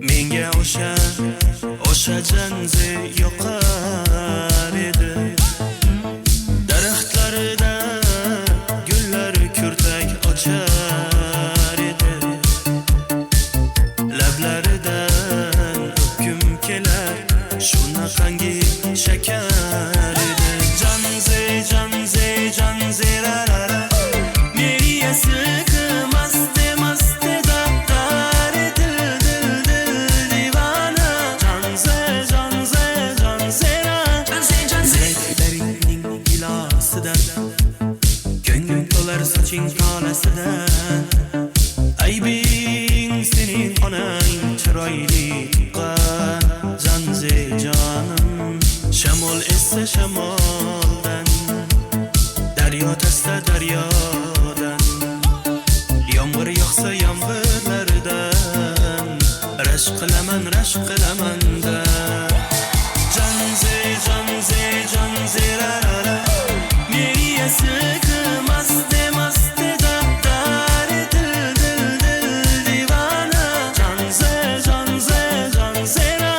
Menga o'sha, o'sha janzi yoqar edi. Daraxtlarida gullar kurtak ochar edi. Lablaridan o'pgim kelar, shunaqangi shakar edi. Janzi, janzi, janzi, ra ra ra. Meri maste maste daptar dil dil dil divana. Janzi, janzi, janzi, ra. Ziraklarning gilosidan, ko'nglim to'lar soching tolasidan. Aybing sening onang chiroyli tuqqan Janzi jonim. Shamol essa shamoldan, daryo toshsa daryodan, yomg'ir yog'sa yomg'irlardan, rashk qilaman, rashk qilaman da. Janzi, janzi, janzi, ra ra ra. Meri maste maste daptar dil dil dil divana. Janzi, janzi, janzi, ra.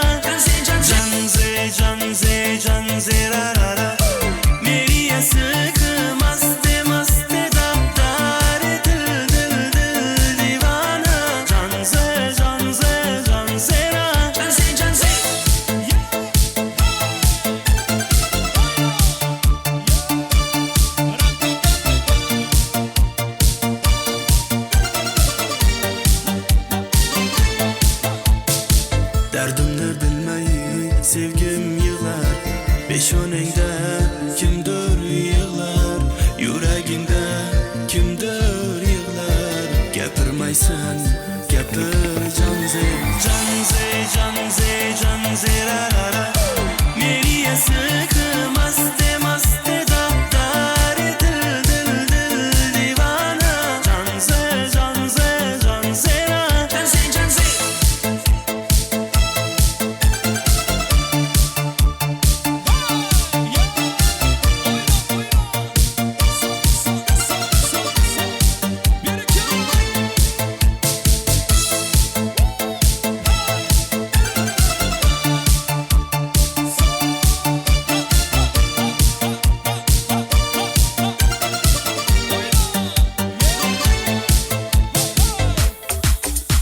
Janzi, janzi, janzi, ra ra ra. Meri maste maste daptar dil dil dil divana. Janzi, janzi, janzi, ra. Derdimni bilmay sevgim yig'lar, Peshonangda kimdir yig'lar, Yuragingda kimdir yig'lar. Gapirmaysan, gapir janzi. Janzi, janzi, janzi, ra ra ra. Meri maste maste daptar dil dil dil divana. Janzi, janzi, janzi, ra.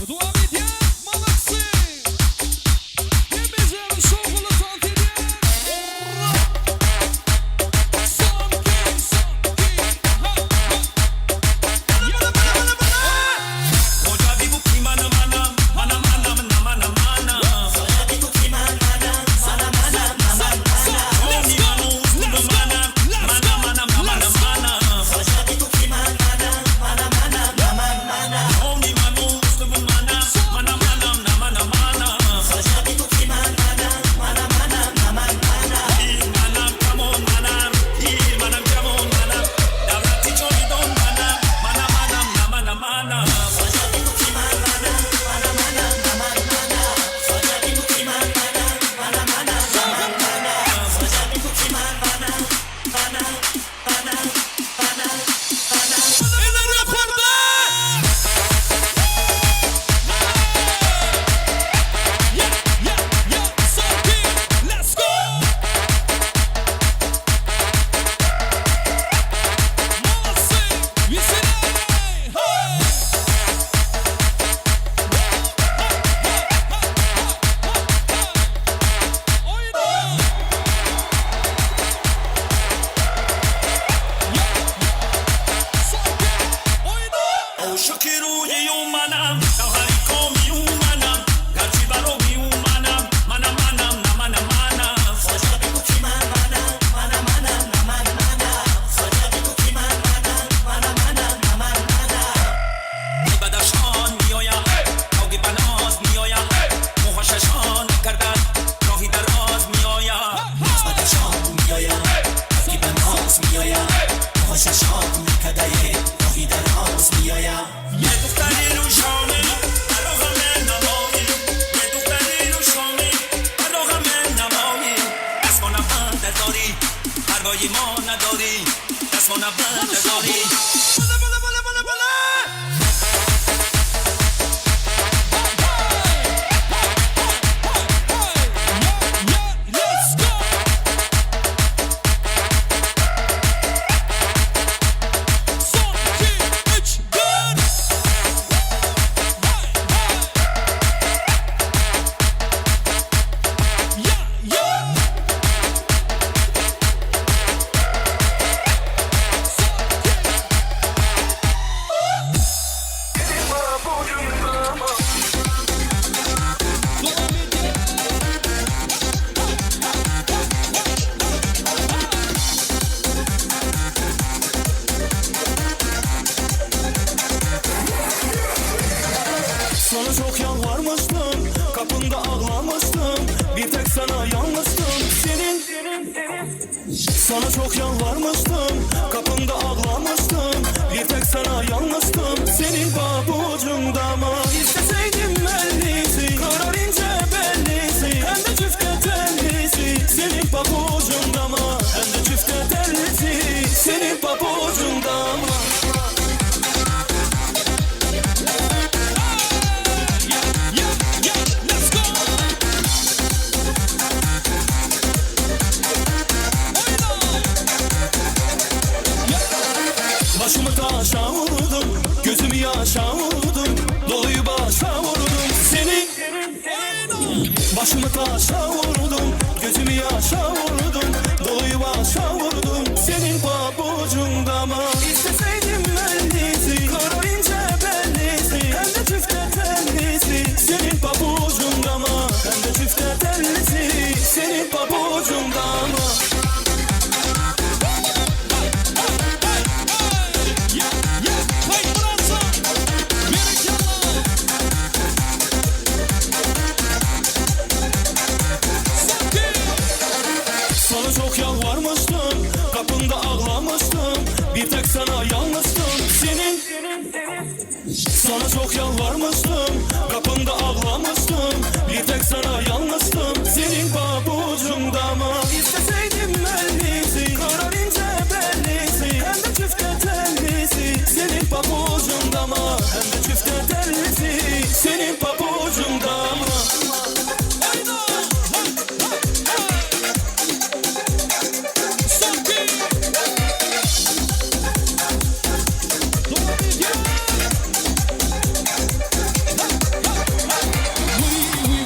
Dua edýär, молодцы! Hemmejeňiň şowhunly tans edýär. Ura! Son, iki, son, iki, ha, ha. Bala, bala, bala, bala! Let's go! Let's go! Let's go! Let's go! Eller ýokarda! Yeah, Sanki, let's go! Молодцы! Веселей! Hey! Oýna! Sanki, oýna! پروای ما نداری دست ما نبند نداری Bala, bala, bala! Sana çok yalvarmıştım, kapında ağlamıştım. Bir tek sana yalnızdım senin. Sana çok yalvarmıştım, kapında ağlamıştım. Bir tek sana yalnızdım, senin pabucunda mı? İsteseydim ellisi, karar ince bellisi. Hem de çifte tellisi, senin pabucunda mı? Hem de çifte tellisi, senin pabucunda mı? Yeah, yeah, let's go. Başımı taşa vurdum, gözümü yaşa vurdum, doluyu başa vurdum seni. Başımı taşa vurdum, gözümü yaşa vurdum, doluyu başa vurdum senin pabucunda mı? İsteseydim ellisi, karar ince bellisi, hem de çifte tellisi, senin pabucunda mı? Hem de çifte tellisi, senin pabucunda mı? Yeah, yeah, hey Fransa. Berekella. Sanki. Sana çok yalvarmıştım, kapında ağlamıştım. Bir tek sana yalnızdım senin. Sana çok yalvarmıştım, kapında ağlamıştım. Bir tek sana yalnızdım, senin pabucunda mı? İsteseydim ellisi, karar ince bellisi. Hem de çifte tellisi, senin pabucunda mı? Hem de çifte tellisi, senin pabucunda mı? Oyna. Ha, ha, ha. Sanki. Devam ediyor. Oui, oui,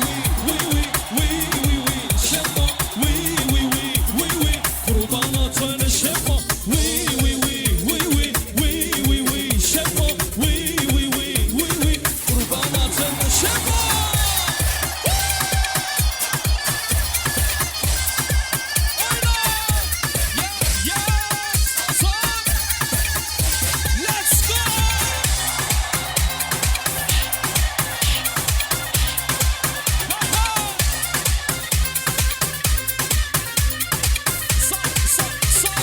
oui, oui, oui, oui, oui, Şema. Oui, oui, oui, oui, oui, kurban atan Şema. Oui, oui, oui, oui, oui, oui, oui, oui, Şema. Oui, oui, oui, oui, oui, kurban atan Şema. Oyna! Yeah, yes, son. Let's go! Son, son, son.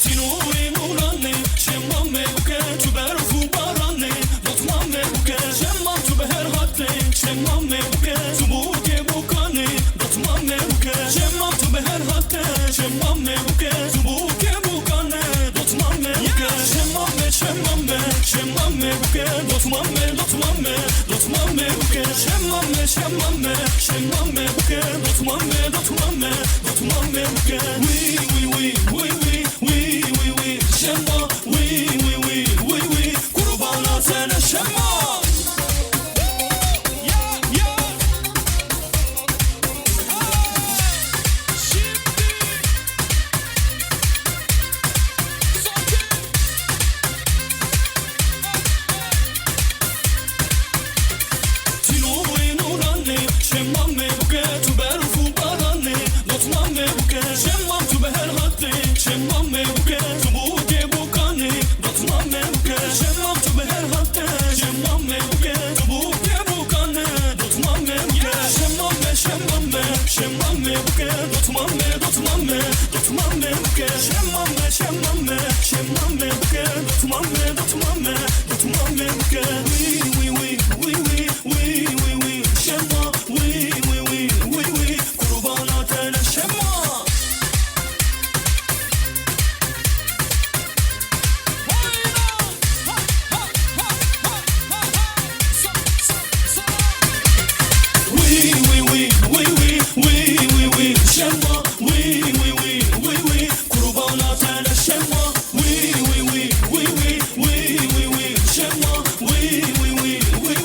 Tinuri nurane, şemmame uke, tu berfu barane, dotmame uke, şemmam tu beher hatte, şemmame uke, tu buke bukane, dotmame uke, şemmam tu beher hatte, şemmame uke, tu buke bukane, dotmame uke, şemmame şemmame, şemmame uke, dotmame dotmame, dotmame uke, şemmame şemmame, şemmame uke, dotmame dotmame, dotmame uke, oui oui oui oui oui oui oui oui şemma oui oui oui oui oui kurbana sene şemma. Yeah, yeah. Şimdi. Sanki. Tinuri nurane, şemmame buke, tu berfu barane, dotmame buke, şemmam tu beher hatte, şemmame buke, tu buke bukane, dotmame buke, şemmam tu beher hatte, şemmame buke, tu buke bukane, dotmame buke, şemmame şemmame, şemmame buke, dotmame dotmame, dotmame buke, şemmame şemmame, şemmame buke, dotmame dotmame, dotmame buke, oui oui oui oui oui oui oui oui şemma oui oui oui oui oui kurbana tele şemma. Oyna. Ha, ha, ha, ha, ha, ha. Son, son, son. Oui, oui, oui, oui, oui, oui, oui, oui, şemma, oui, oui, oui, oui, oui, kurbana tele şemma, oui, oui, oui, oui, oui, oui, oui, oui, şemma, oui, oui, oui, oui,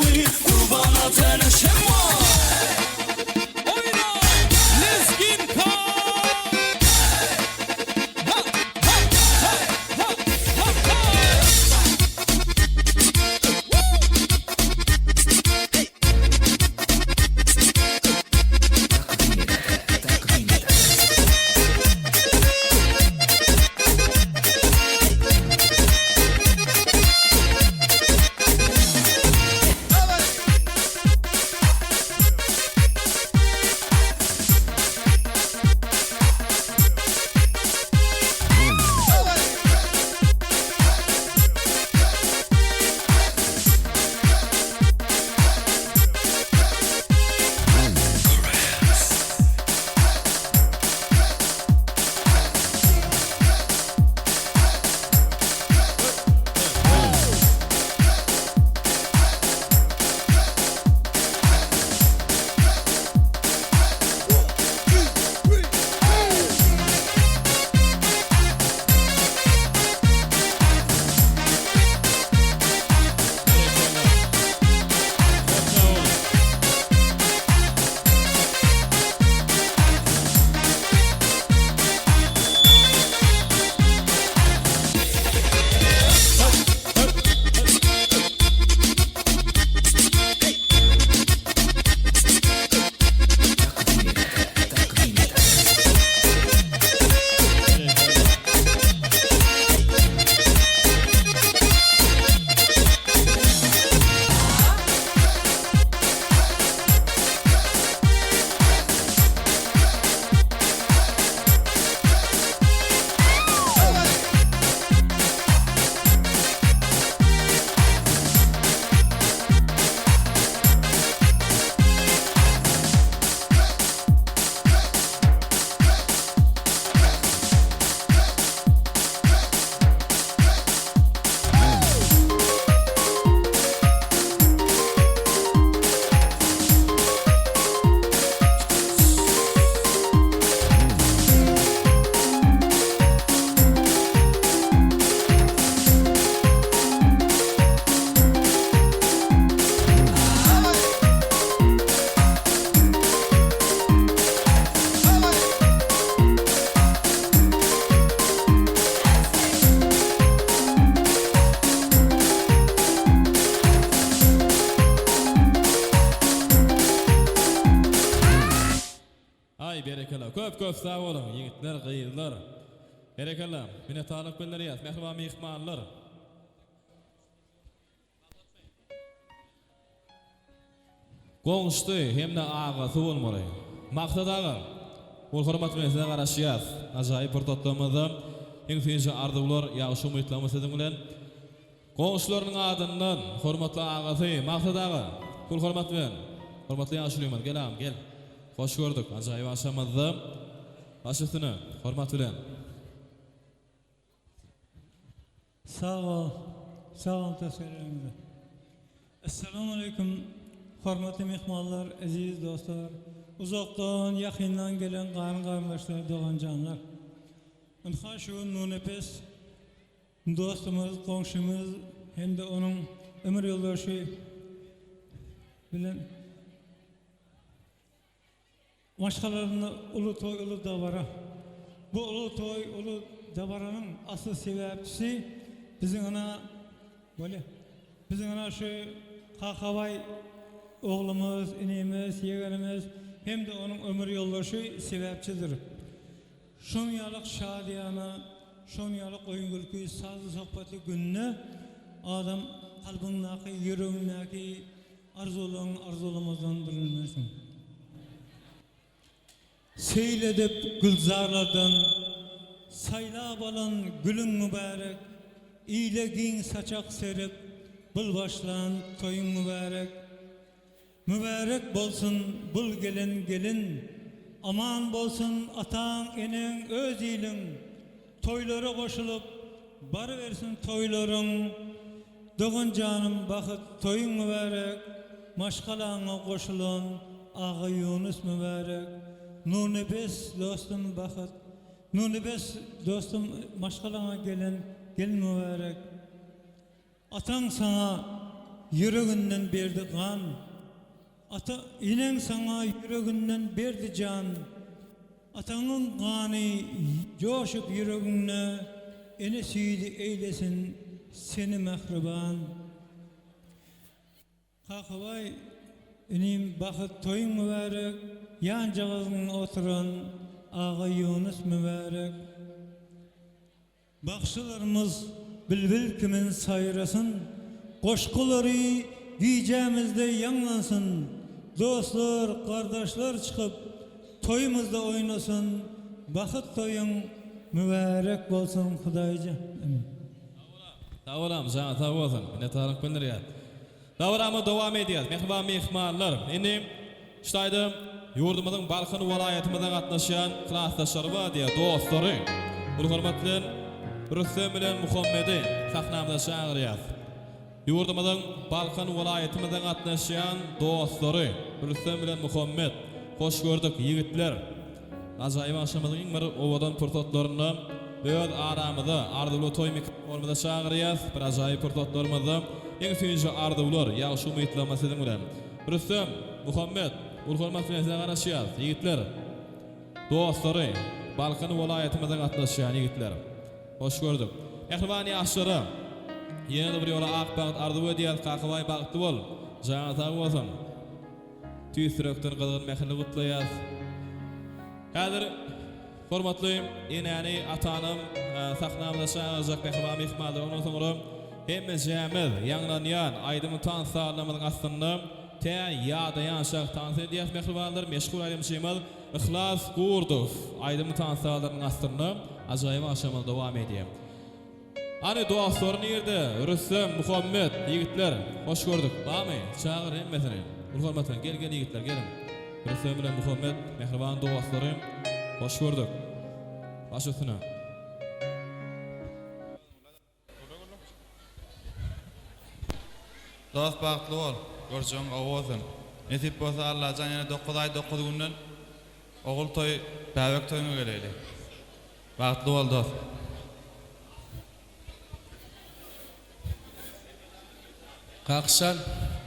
Köp köp sag boluň ýigitler gyzlar. Berekella. Minnetdarlyk bildirýäs mähriban myhmanlar. Goňşusy hem-de agasy bolmaly. Maksat aga, uly hormat bilen size garaşýas. Ajaýyp pursatlarymyzda iň süýji arzuwlar, ýagşy umytlarymyz siziň bilen. Goňşularynyň adyndan hormatly agasy Maksat aga, uly hormat bilen. Hormatly ýaşulymyz, gel agam, gel. Hoş gördük, ajaýyp agşamymyzda. Baş üstüne, hormat bilen. Sag bol. Sag boluň teswirleriňize. Essalamualeýkum hormatly myhmanlar, eziz dostlar, uzakdan, ýakyndan gelen garyn-garyndaşlar, dogan-janlar. Ynha şu gün Nurnepes dostumyz, goňşymyz hem-de onuň ömür ýoldaşy bilen Maşgalalarynda uly toý, uly dabara. Bu uly toý, uly dabaranyň asyl sebäpçisi biziň ana, bolýa, biziň ana şu Kakabaý oglumyz, inimiz, ýegenimiz hem-de onuň ömür ýoldaşy sebäpçidir. Şonuň ýalyk şadyýana, şonuň ýalyk oýun-gülki, sazly-söhbetli günde adam kalbyňdaky, ýüregiňdäki Arzuwlaryňy arzuwlamazdan durubilmersiň. Seýl edip gülzarlardan Saýlap alan gülüň mübärek, Ile giň saçak serip, Bul başlan toýuň mübärek. Mübärek bolsun bul gelen gelin, Aman bolsun ataň, eneň, öz iliň. Toýlara goşulyp, Barybersin toýlaryň. Dogan janym bahyt toýuň mübärek maşgalaňa goşulan Agaýunus mübärek Nurnepes dostum bahyt Nurnepes dostum maşgalaňa gelen gelin mübärek Ataň saňa ýüreginden berdi gan Ata eneň saňa ýüreginden berdi jan Ataňyň gany joşup ýüregiňde Ene süýdi eýlesin seni mähriban Kakabaý inim bahyt toýuň mübärek Ýanjagazyňda oturan Agaýunus mübärek. Bagşylarymyz bilbil kimin saýrasyn, Goşgulary gijämizde ýaňlansyn, Dostlar, gardaşlar çykyp, toýumyzda oýnasyn, Bahyt toýuň mübärek bolsun Hudaýjan. Sag bolam, janyň sag bolsun. Minnetdarlyk bildirýän. Dabaramyzy dowam edýäs, mähriban myhmanlar. Indi şu taýda ýurdumyzyň Balkan welaýatymyza gatnaşýan klasdaşlary bar diýýär, dostlary. Uly hormat bilen Rüstem bilen Muhammedi sahnamyza çagyrýas. Ýurdumyzyň Balkan welaýatymyza gatnaşýan dostlary Rüstem bilen Muhammet. Hoş gördük, ýigitler. Ajaýyp agşamymyzyň iň bir owadan pursatlarynda öz aramyza arzuwly toý mikrofonymyza çagyrýas. Bir ajaýyp pursatlarymyzda iň süýji arzuwlar, ýagşy umytlarymyz siziň bilen. Rüstem, Muhammet, uly hormat bilen size garaşýas, ýigitler. Dostlary, Balkan welaýatymyza gatnaşýan ýigitler. Hoş gördük. Mähriban ýaşlara ýene-de bir ýola ak bagt arzuw edýäs, Kakabaý bagtly bol, janyň sag bolsun. Tüýs ýürekden gyzgyn mähirli gutlaýas. Häzir hormatly enäni, atanam sahnamyza çagyrjak mähriban myhmanlar, ondan soňra hemmejämiz ýaňlanýan aýdym tans sazlarymyzyň astynda tä ýadaýançak tans edýäs mähribanlar. Meşhur aýdymçymyz Yhlas Gurdow aýdym tans sazlarynyň astynda ajaýyp agşamymyz dowam edýär. Hany dostlary nirde Rüstem, Muhammet, ýigitler hoş gördük barmy çagyr hemmesini uly hormat bilen gel gel ýigitler geliň Rüstem bilen Muhammet mähriban dostlarym hoş gördük baş üstüne. Dost bagtly bol, görjegiň gowy bolsun. Nesip bolsa Allajan ýene dokuz aý dokuz günden ogul toý bäbek toýuňa geleýli. Bagtly bol dos. Kakyşjan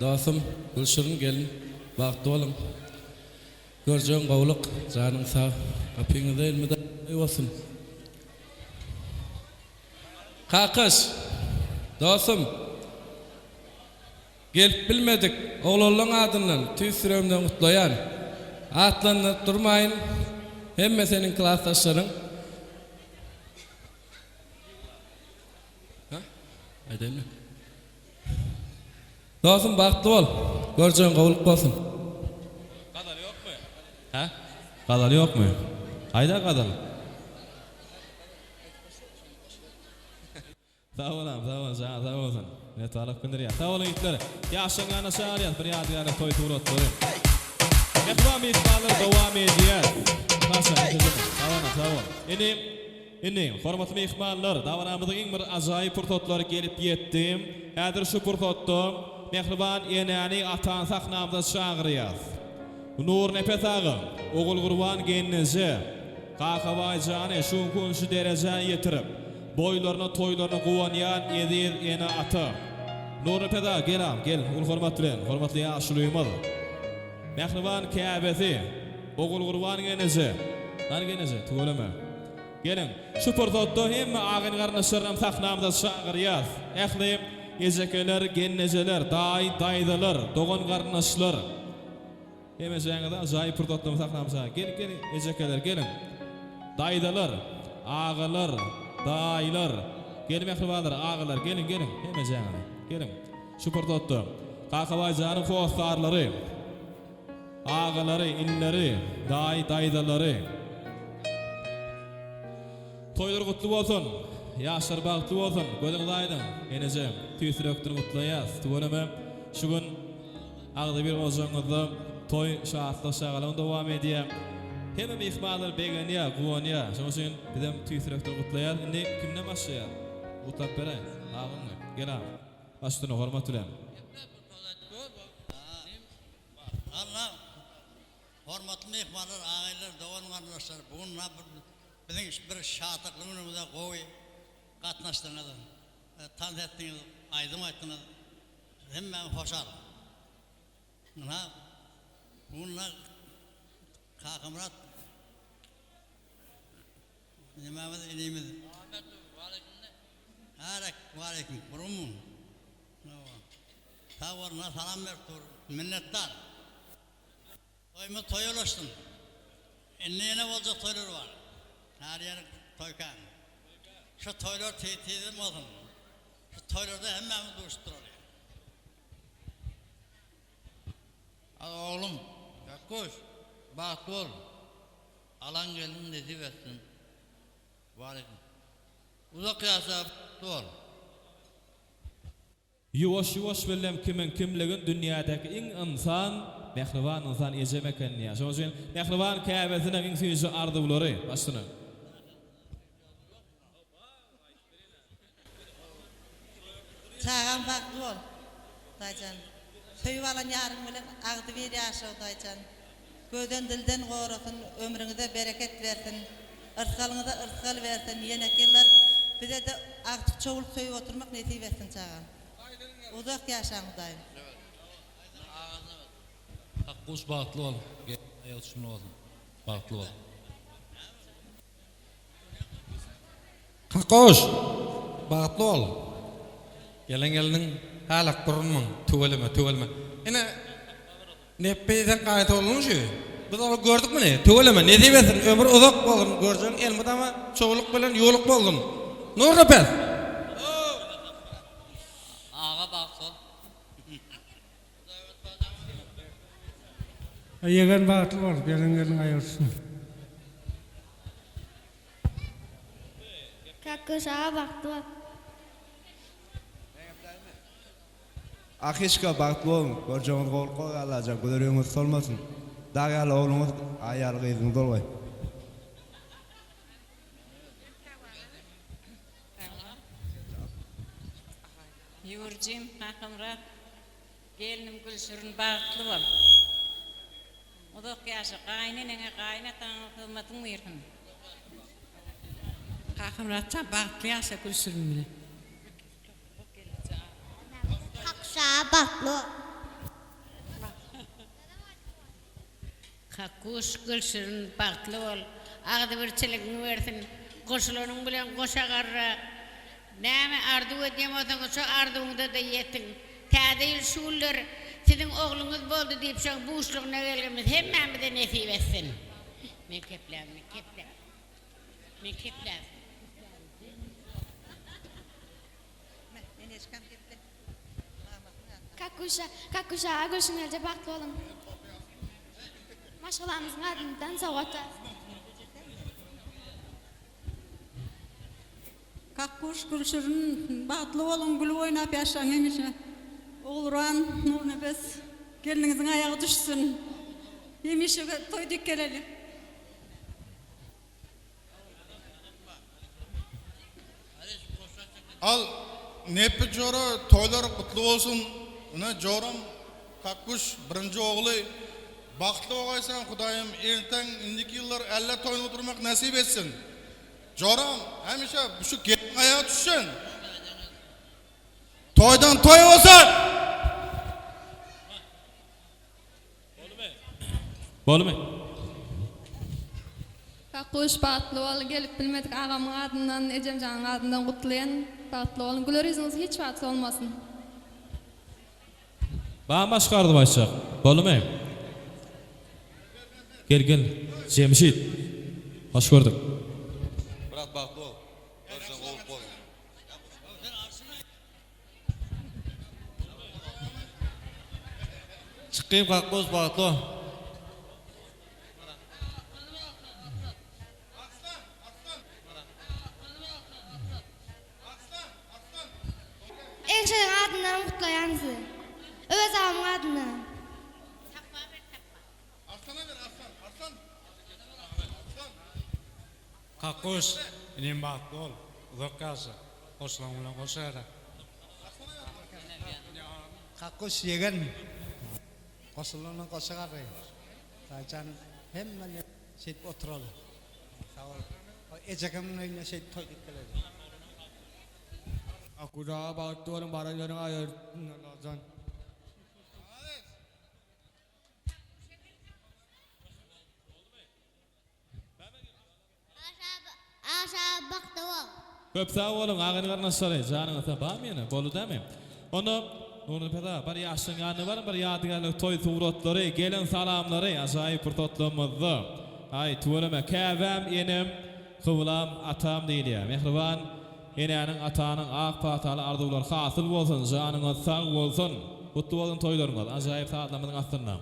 dostum Gülşirin gelin bagtly boluň görjegiň gowluk janyň sag gapyňyzda elmydama toý bolsun. Kakyş dostum Gelip bilmedik oglanlaň adyndan tüýs ýüregimden gutlaýan. Atlandyryp durmaýyn. Hemme seniň klasdaşlaryň. Hä? Aýdaýynmy? Dostum bagtly bol. Görjegiň gowulyk bolsun. Gazal ýokmy? Hä? Gazal ýokmy? Aýda gazal. Sag bol agam sag bol janyň sag bolsun. Minnetdarlyk bildirýän. Sag boluň ýigitler. Ýaşlaryň ýanyna çagyrýas bir ýadygärlik toý suratlary. Mähriban myhmanlar dowam edýär. Maşa sag bol sag bol. Indi indi hormatly myhmanlar dabaramyzyň iň bir ajaýyp pursatlary gelip ýetdi. Häzir şu pursatda mähriban enäni atany sahnamyza çagyrýas. Nurnepes aga, Ogulgurban gelneje, Kakabaý jany şu günki gün şu derejä ýetirip, Boýlaryna toýlaryna guwanýan eziz ene-ata. Nurnepes aga gel agam gel uly hormat bilen hormatly ýaşulymyz. Mähriban käbesi Ogulgurban gelneje. Hany gelneje tüweleme. Geliň şu pursatda hemme agyn garyndaşlarynam sahnamyza çagyrýas. Ähli ejekeler, gelnejeler, daýy, daýzalar, dogan garyndaşlar. Hemejäňizi ajaýyp pursatlaryň sahnamyza geliň geliň ejekeler geliň daýzalar agalar daýylar geliň mähribanlar agalar geliň geliň hemejäňizi geliň şu pursatda Kakabaý janyň hossarlary agalary inleri daýy daýzalary Toýlar gutly bolsun! Ýaşlar bagtly bolsun! Gözüňiz aýdyň eneje! Tüýs ýürekden gutlaýas! Tüweleme şu gün agzybir ojagyňyzda toý şatlyk şagalaň dowam edýä. Hemme myhmanlar begenýä, guwanýa. Şonuň üçin bizem tüýs ýürekden gutlaýas. Indi kimden başlaýas? Gutlap beräý. Agaňmy? Gel agam. Baş üstüne hormat bilen. Allah Hormatly myhmanlar, agaýlar, dogan-garyndaşlar, bu gün biziň bir şatlykly günümize gowy gatnaşdyňyz, tans etdiňiz, aýdym aýtdyňyz. Hemmämiz hoşal. Ynha, bu gün Kakamyrat nemämiz, inimiz. Ärek, waleýkim, gurgunmyň? Sag boluň, salam berip dur. Minnetdar. Toýumyz toýa ulaşsyn. Indi ýene boljak toýlar bar. Her ýeri toý kän. Şu toýlar tiz tizden bolsun. Şu toýlarda hemmämiz duşup duraly. Al oglum, Ýakgoş, bagtly bol. Alan gelniň nesip etsin. Waleýkim. Uzak ýaşa, bagtly bol. Ýuwaş-ýuwaş bildim kimiň kimligin dünýädäki iň ynsan, mähriban ynsan ejem eken diýýär. Şonuň üçin mähriban käbesine iň süýji arzuwlary başyna. Çagam bagtly bol Hudaýjan. Söýüp alan ýaryň bilen agzybir ýaşa Hudaýjan. Gözden dilden gorasyn ömrüňize bereket bersin yrsgalyňyza yrsgal bersin ýeneki ýyllar bizede agtyk çowluk söýüp oturmak nesip etsin çagam uzak ýaşaň Hudaýym. Hakguş bagtly bol gelin aýagy düşümli bolsun bagtly bol. Kakoş! Bagtly bol! Gelen gelniň hälek burunmyň tüweleme tüweleme. Ine Nepbi sen gaýat ogluň şu. Biz ony gördük muny. Tüweleme nesip etsin ömür uzak bolsun görjegiň elmydama çowluk bilen ýoluk bolsun. Nurnepes! Aga bagtly bol. Ýegen bagtly bol, gelen gelin aýyrysyn. Kakgyş aga bagtly bol. Ahyşka bagtly boluň görjegiňiz gowluk bolsun Allajan güler ýüňüz solmasyn dag ýaly ogluňyz aý ýaly gyzyňyz bolgaý. Ýüwürjim Kakamyrat Gelnim Gülşirin bagtly bol. Uzak ýaşa, gaýyneneňe, gaýynataňa hyzmatyň buýursyn. Kakamyratjan bagtly ýaşa Gülşirin bilen. Kakşa bagtly bol. Kakguş Gülşirin bagtly bol agzybirçiligiňi bersin goşulanyň bilen goşa garra näme arzuw edýän bolsaňyz şo arzuwyňyzada ýetiň täze ýyl şu günler siziň ogluňyz boldy diýip şoň buşlugyna gelgimiz hemmämize nesip etsin. Men kepläm, men kepläm. Men kepläm. Kakuşa, Kakuşa aga Gülşin gelje bagtly boluň. Maşgalamyzyň adyndan sowgat bar. Kakguş, Gülşirin, bagtly boluň, gülüp oýnap ýaşaň hemişe. Ogulran, Nurnepes, gelniňiziň aýagy düşsün. Hemişe toý dek geleli. Al, Nepi jora, toýlar gutly bolsun. Ine, joram Kakguş, birinji ogly. Bagtly bogaýsaň, Hudaýym erteň indiki ýyllar älle toýuny oturmak nesip etsin. Joram, hemişe şu gelniň aýagy düşsün. Toýdan toý bolsun! Bolmy? Kakguş bagtly bol gelip bilmedik agamyň adyndan ejemjanyň adyndan gutlaýan bagtly boluň güler ýüzüňiz hiç wagt solmasyn. Ba başga arzuw aýtjak. Bolmy? Gel gel Jemşit. Hoş gördük. Brat bagtly bol. Görseň gowulyk bolsun. Çykgyn kakboz bagtly bol. Egşeriň adyndanam gutlaýan sizi. Öwez agamyň adyndanam. Kakguş, inim bagtly bol, uzak ýaşa, goşulaň bilen goşaýara. Kakguş ýegen, goşulanyň goşa garry. Daýyjan hemmeler şeýdip oturaly. Sag bol. Ejekemiň öýünde şeýdip toý edip geleli. Kakguş aga bagtly boluň baran ýeriň aýagyny Allajan. Aşa bagtly bol. Köp sag boluň agyn garyndaşlary janyňyz sag barmy ýene boldy dämi onda Nurnepes aga bir ýaşlaň ýanyna baryň bir ýadygärlik toý suratlary gelen salamlary ajaýyp pursatlarymyzda aý tüweleme käbäm enem kyblam atam diýilýär mähriban enäniň atanyň ak pataly arzuwlary hasyl bolsun janyňyz sag bolsun gutly bolsun toýlaryňyz ajaýyp sazlarymyzyň astynda.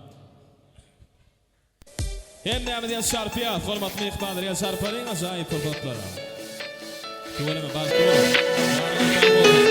Hemmämiz el çarpýas, hormatly myhmanlar el çarpalyň ajaýyp pursatlara. Tüweleme bagtly boluň. Janyňyz sag bolsun. Toýlaryňyz gutly bolsun.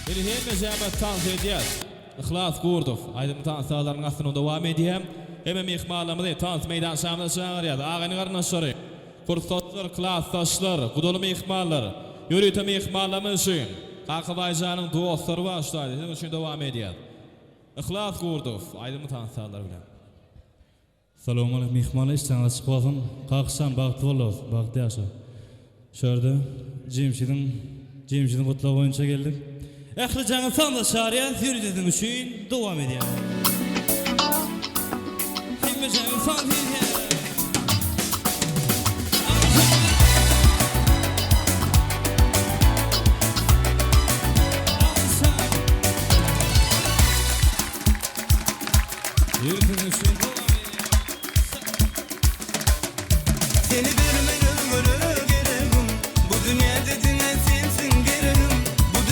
Indi hemmejämiz tans edýäs. Yhlas Gurdow aýdym tans sazlarynyň astynda dowam edýär. Hemme myhmanlarymyzy tans meýdançamyza çagyrýas. Agayny garyndaşlary, kursdaşlar, klasdaşlar, gudaly myhmanlar, ýörite myhmanlarymyz üçin Kakabaýjanyň dostlary bar şu taýda siziň üçin dowam edýär. Yhlas Gurdow aýdym tans sazlary bilen. Salowmaleýkim myhmanlar işdäňiz açyk bolsun Kakşan bagtly bol dost bagtly ýaşa Şu ýerde Jemşidiň Jemşidiň gutlagy boýunça geldik. Ähli jaňy sanda çarýan ýörite siziň üçin dowam edýär. Hemme jaňy san edýär. Seni bermedim öle geregim Bu dünýäde diňe sensiň geregim Bu.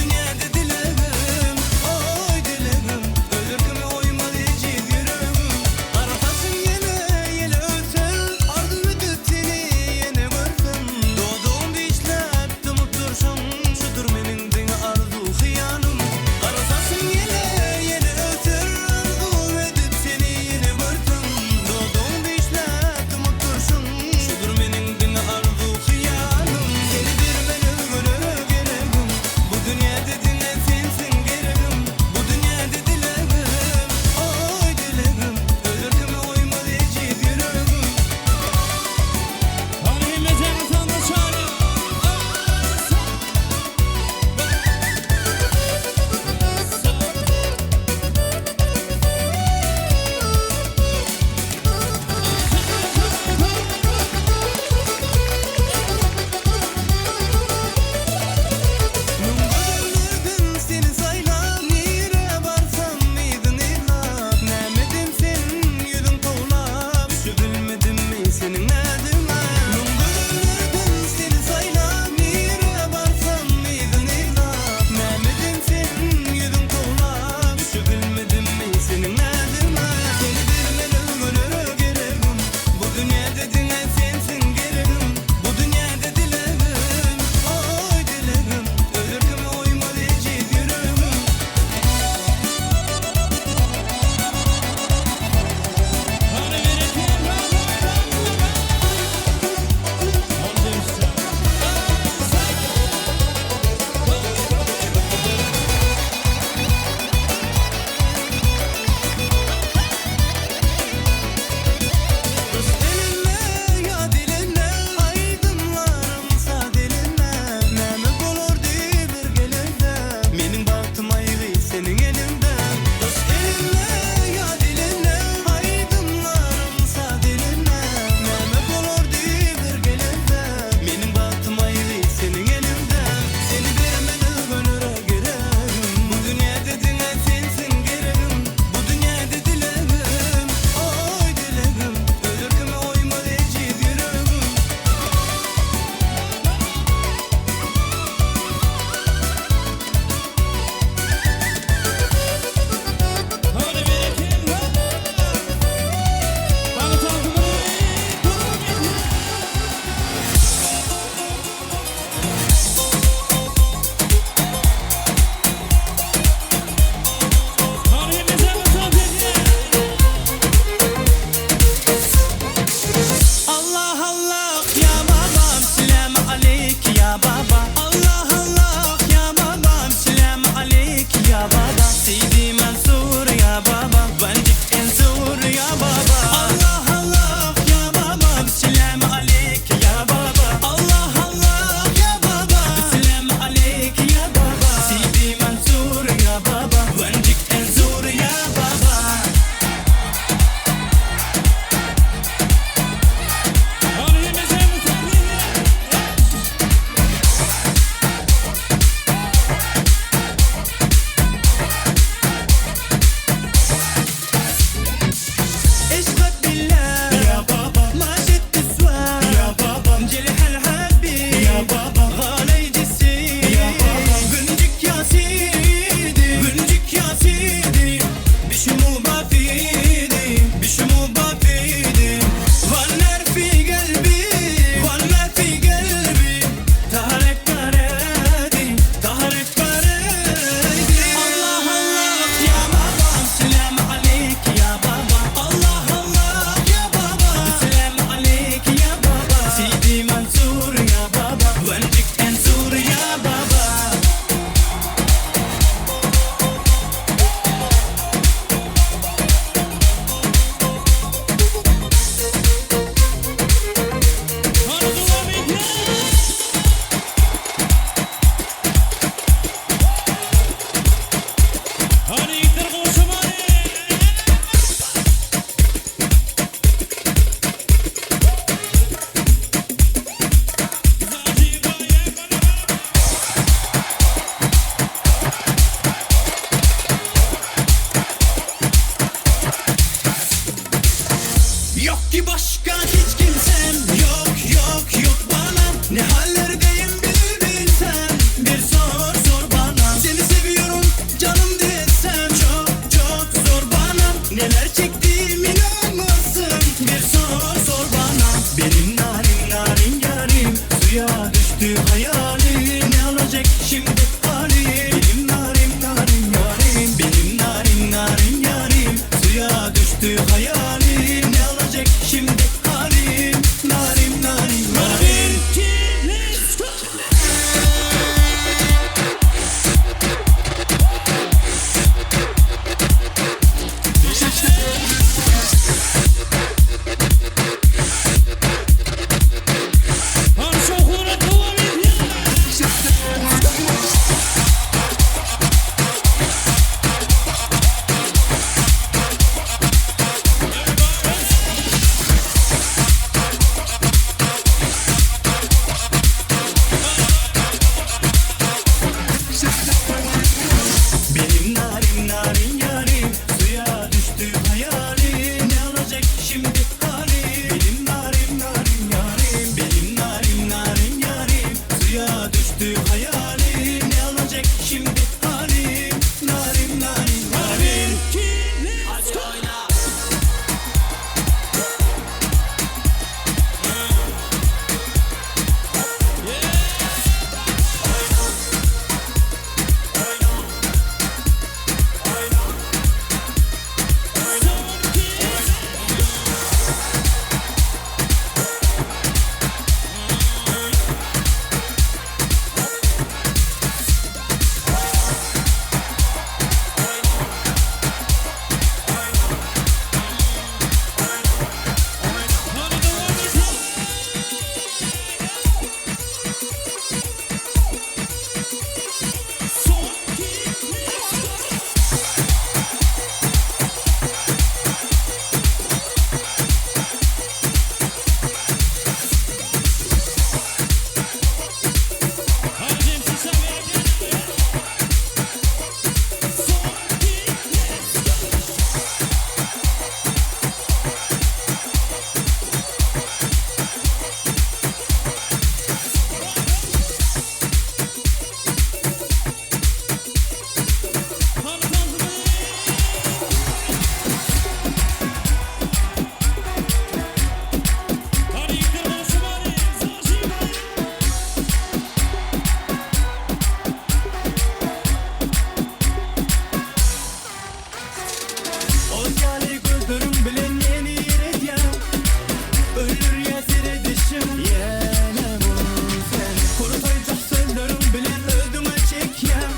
Öldürýär seredişiň Ýene gülseň Kurtaýjak sözleriň bilen özüňe çekýäň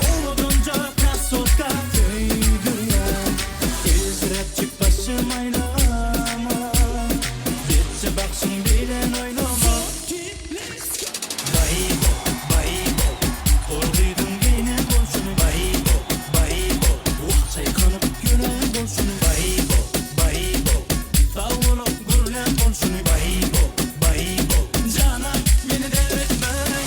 Owadanja krasotka söýdürýäň Eljiräpjik başym aýlama Betçe bakşyň bilen oýnama Baý-bo, baý-bo, Ol gyzyň geýnen bolşuny Baý-bo, baý-bo, Wah, çaýkanyp ýören bolşuny Baý-bo, baý-bo, Sag bolup gürlän bolşuny Baý-bo, baý-bo, Janam, meni däretmäý.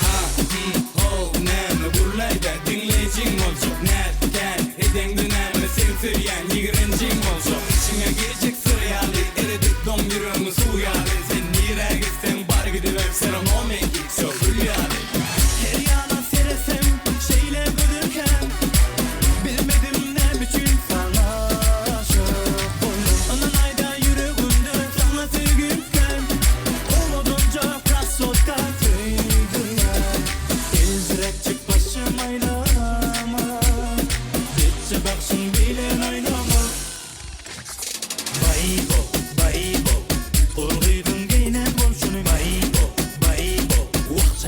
Ha, hym, how, näme gürläýdä, diňleýjiň boljak, Nätgän, edeňde näme, sen söýýän, ýigrenjiň boljak. Içiňe girjek syr ýaly, eredip doň ýüregňi suw ýaly, Sen nirä gitseň bar gidiber, serano meňki, wsё, gül ýaly. Her ýana seretsem şeýle gözelkäň, Bilmedim näme üçin saňa aşyk boldum. Ynanaýda ýüregimde saňa söýgim kän, Owadanja krasotka söýdürýän. Eljiräpjik başym aýlama, Betçe bagşyň bilen oýnama. Baý-bo, baý-bo, Ol gyzyň geýnen bolşuny Baý-bo, baý-bo, Wah.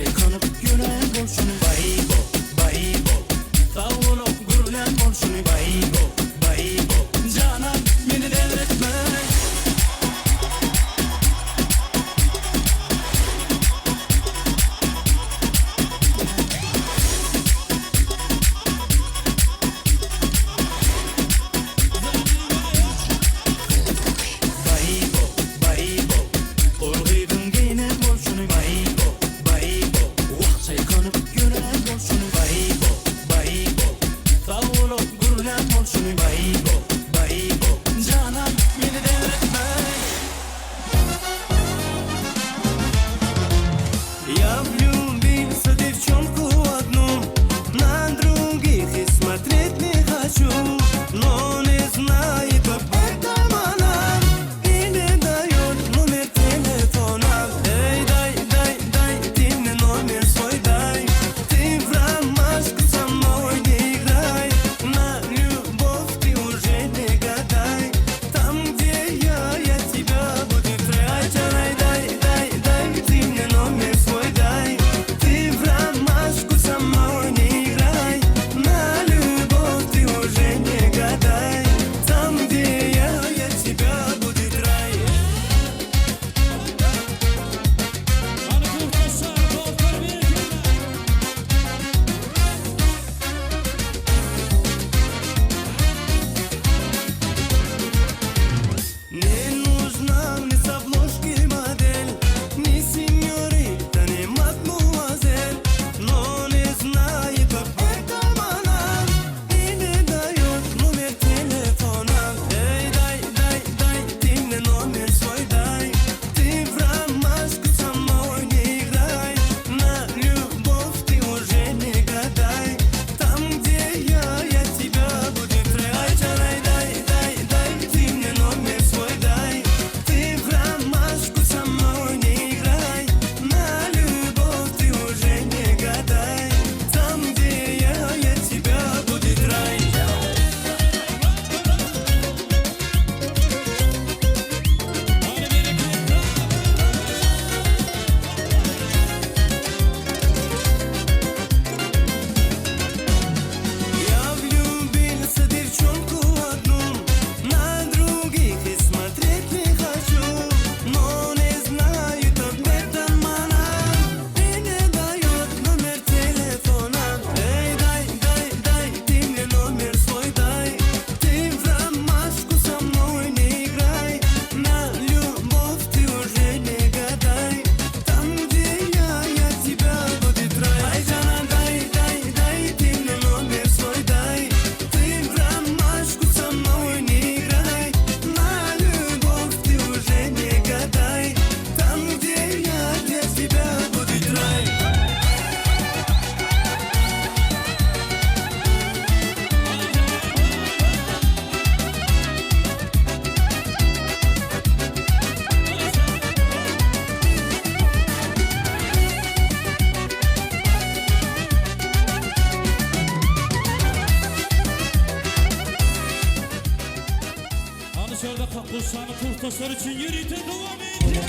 Kurtaşlar üçin ýörite dowam edýär.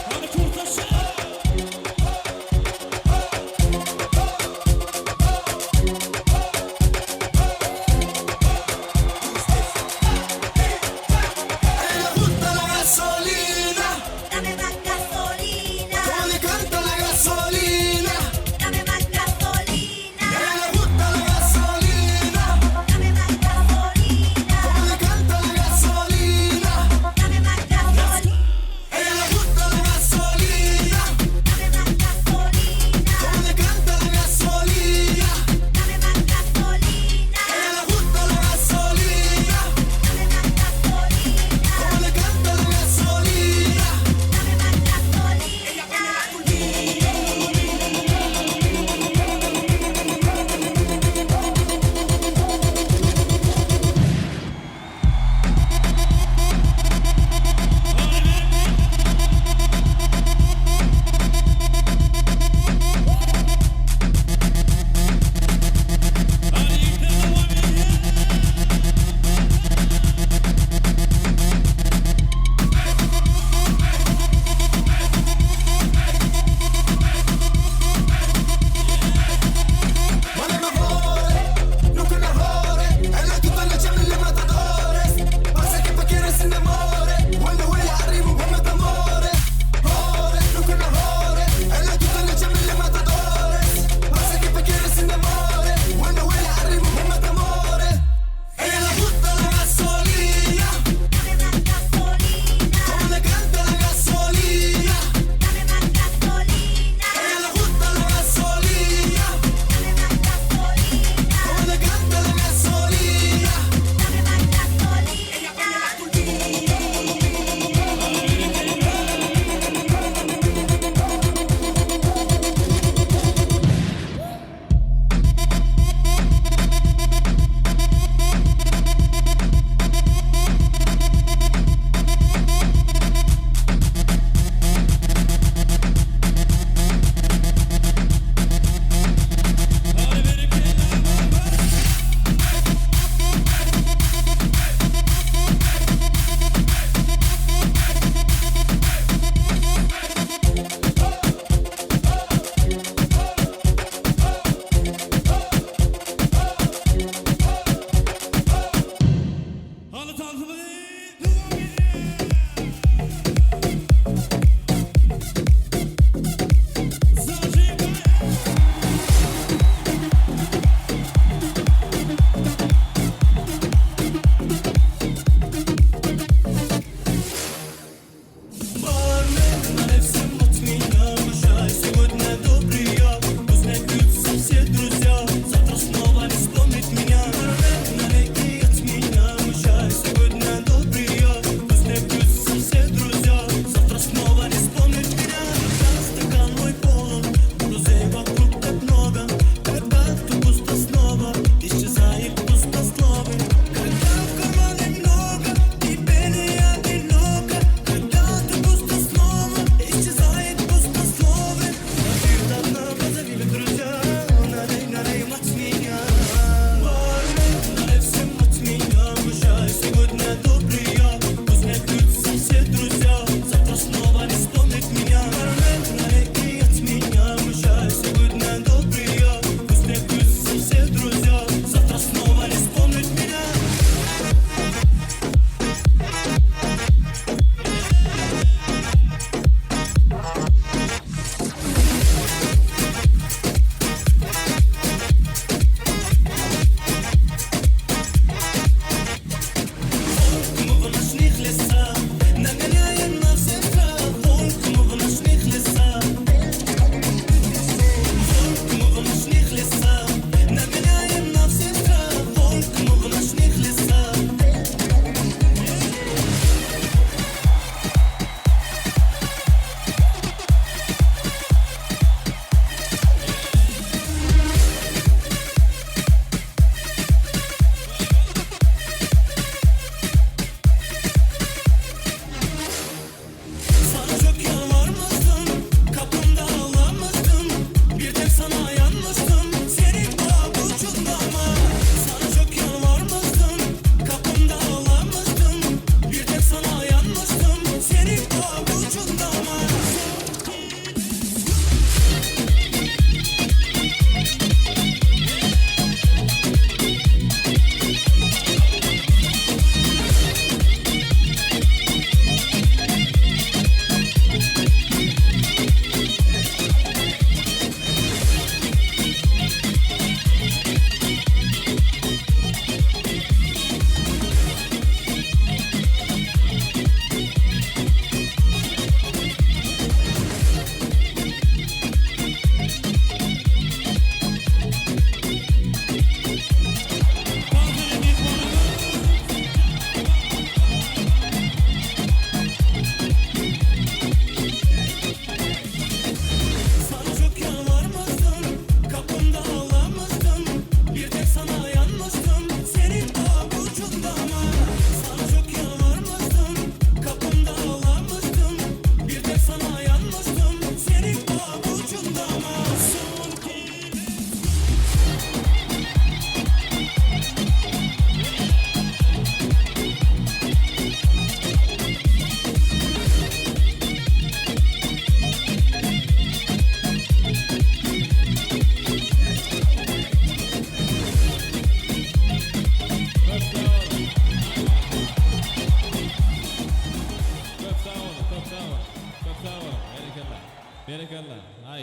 Hany kurtaşlar! Gusta la gasolina. Dame más gasolina. Como le canta la gasolina. Dame más gasolina. Le gusta la gasolina. Dame más gasolina. Como le canta la gasolina. Dame más gasolina. Ella le gusta la gasolina. Dame más gasolina. Como le canta la gasolina. Dame más gasolina. Ella le gusta la gasolina. Dame más gasolina. Como le canta la gasolina. Dame más gasolina. Ella pone la Nunca enamore, en la tuta le llaman los matadores. Pasa que pa' quieres enamore, cuando huele arriba un buen amore. Ore, nunca enamore, en la tuta le llaman los matadores. Pasa que pa' quieres enamore, cuando huele arriba un buen amore. Ella le gusta la gasolina. Dame más gasolina. Como le canta la gasolina. Dame más gasolina. Ella le gusta la gasolina. Dame más gasolina. Como le canta la gasolina. Dame más gasolina. Ella pone la Hany tansymyzy dowam edýär. Zažigaj! Бармен, всем от меня Прощай, сегодня добрый я Пусть смеются все друзья Завтра снова не вспомнит меня Бармен, налей от меня Прощай, сегодня добрый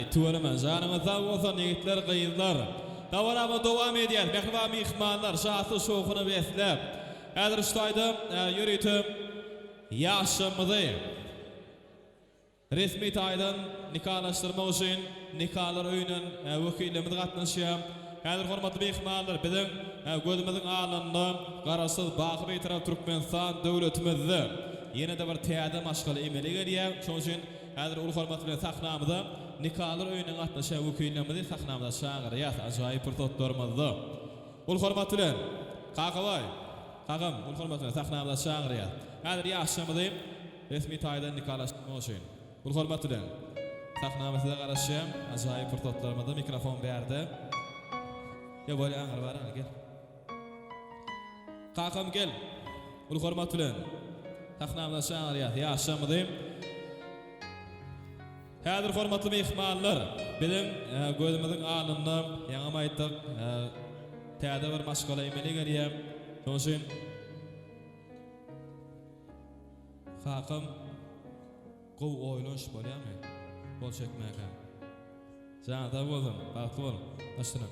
Aý, tüweleme, janyňyz sag bolsun, ýigitler, gyzlar. Dabaramyz dowam edýär. Mähriban myhmanlar, şatlyk-şowhuna besläp, häzir şu taýda ýörite ýaşlarymyzy Resmi taýdan nikalaşdyrmak üçin nikalar öýünden wekillerimiz gatnaşýar. Häzir hormatly myhmanlar, biziň gözümiziň alnynda Garaşsyz, baky Bitarap Türkmenistan döwletimizde ýene-de bir täze maşgala emele gelýär. Şonuň üçin häzir uly hormat bilen sahnamyza nikalar öýünden gatnaşýan wekillerimizi sahnamyza çagyrýas ajaýyp pursatlarymyzda. Uly hormat bilen, Kakabaý, kakam, uly hormat bilen sahnamyza çagyrýas. Häzir ýaşlarymyzy Resmi taýdan nikalaşdyrmak üçin. Uly hormat bilen. Sahnamyz size garaşýar. Ajaýyp pursatlarymyzda mikrofon bärde. Ýa bolýa aňry bar ana gel. Kakam gel. Uly hormat bilen. Sahnamyza çagyrýas ýaşlarymyzy. Häzir hormatly myhmanlar, biziň gözümiziň alnynda ýaňam aýtdyk, täze bir maşgala emele gelýär. Şonuň üçin Kakam gowy oýlanyş bolýamy gol çekmäkä. Janyň sag bolsun, bagtly bol. Başyna.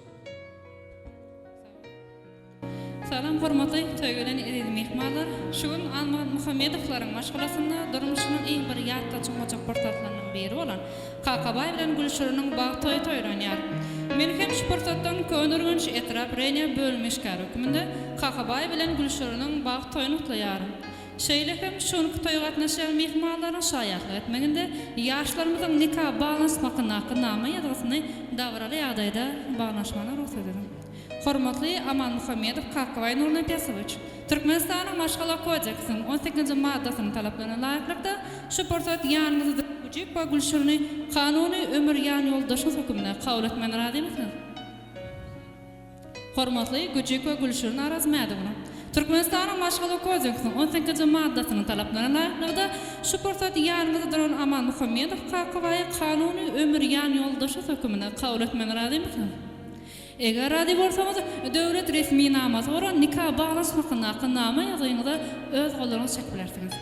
Salam hormatly toý gelen eziz myhmanlar. Şu gün Almaz Muhammedowlaryň maşgalasynda durmuşynyň iň bir ýatda çykmajak pursatlarynyň biri bolan Kakabaý bilen Gülşiriniň bagt toýy toýlanýar. Men hem şu pursatdan Köneürgenç etrap Reniýa bölüm işgäri hökmünde Kakabaý bilen Gülşiriniň bagt toýuny gutlaýaryn. Şeýle hem şu günki toýa gatnaşýan myhmanlaryň şaýatlyk etmeginde ýaşlarymyzyň nika baglanyşmak hakyndaky nama ýazgysyny dabaraly ýagdaýda baglanyşmagyna rugsat ediň. Hormatly Amanmuhammedow Kakabaý Nurnepesowiç, Türkmenistanyň Maşgala kodeksiniň on sekizinji maddasynyň talaplaryna laýyklykda, şu pursat ýanyňyzda duran Güjük we Gülşirini kanuny ömür ýanýoldaşyňyz hökmünde kabul etmäne razymysyňyz? Hormatly Güjük we Gülşirin Arazmädowna! Türkmenistanyň Maşgala kodeksiniň on sekizinji maddasynyň talaplaryna laýyklykda, şu pursat ýanyňyzda duran Amanmuhammedow Kakabaýy kanuny ömür ýanýoldaşyňyz hökmünde kabul etmäne razymysyňyz? Eger razy bolsaňyz, döwlet resminamasy bolan nika baglanyşyk hakyndaky nama ýazgyňyza öz gollaryňyzy çekip bilersiňiz.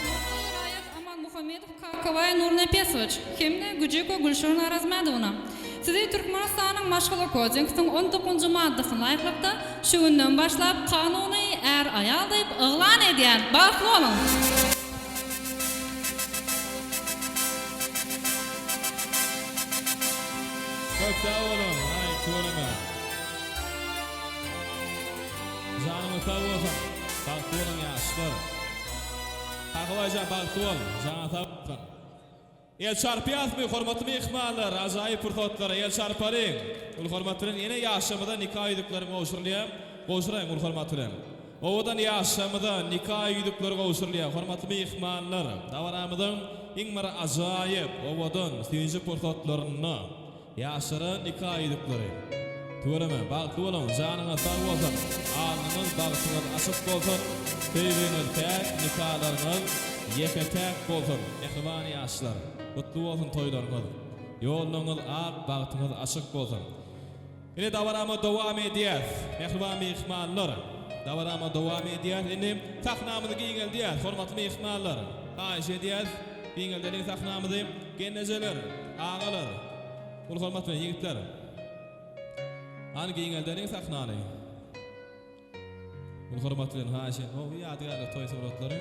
Hormatly raýat Aman Muhammedow Kakabaý Nurnepesowiç hem-de Güjükow Gülşirin Arazmädowna! Sizi Türkmenistanyň Maşgala kodeksiniň on dokuzynjy maddasyna laýyklykda, şu günden başlap kanuny är-aýal diýip yglan edýän. Bagtly boluň! Köp sag boluň, aý tüweleme. Janyňyz sag bolsun, bagtly boluň ýaşlar. Kakabaýjan bagtly bol, janyň sag bolsun. El çarpýasmy hormatly myhmanlar ajaýyp pursatlara el çarpalyň uly hormat bilen ene ýaşlarymyza nika ýüzükleri gowşurylýar gowşuraýyň uly hormat bilen owadan ýaşlarymyza nika ýüzükleri gowşurylýar hormatly myhmanlar dabaramyzyň iň bir ajaýyp owadan süýji pursatlarynda Ýaşlara nika ýüzükleri. Tüweleme, bagtly boluň, janyňyz sag bolsun, alnyňyz, bagtyňyz açyk bolsun, söýgiňiz päk, nikalaryňyz ýeke-täk bolsun, mähriban ýaşlar, gutly bolsun toýlaryňyz, ýollaryňyz ak, bagtyňyz açyk bolsun. Ine dabaramyz dowam edýäs, mähriban myhmanlar, dabaramyz dowam edýäs, indi sahnamyzy giňeldýäs, hormatly myhmanlar, haýyş edýäs, giňeldeliň sahnamyzy, gelnejeler, agalar, uly hormat bilen ýigitler, hany giňeldeliň sahnany, uly hormat bilen haýyş edýän, o ýadygärlik toý suratlary,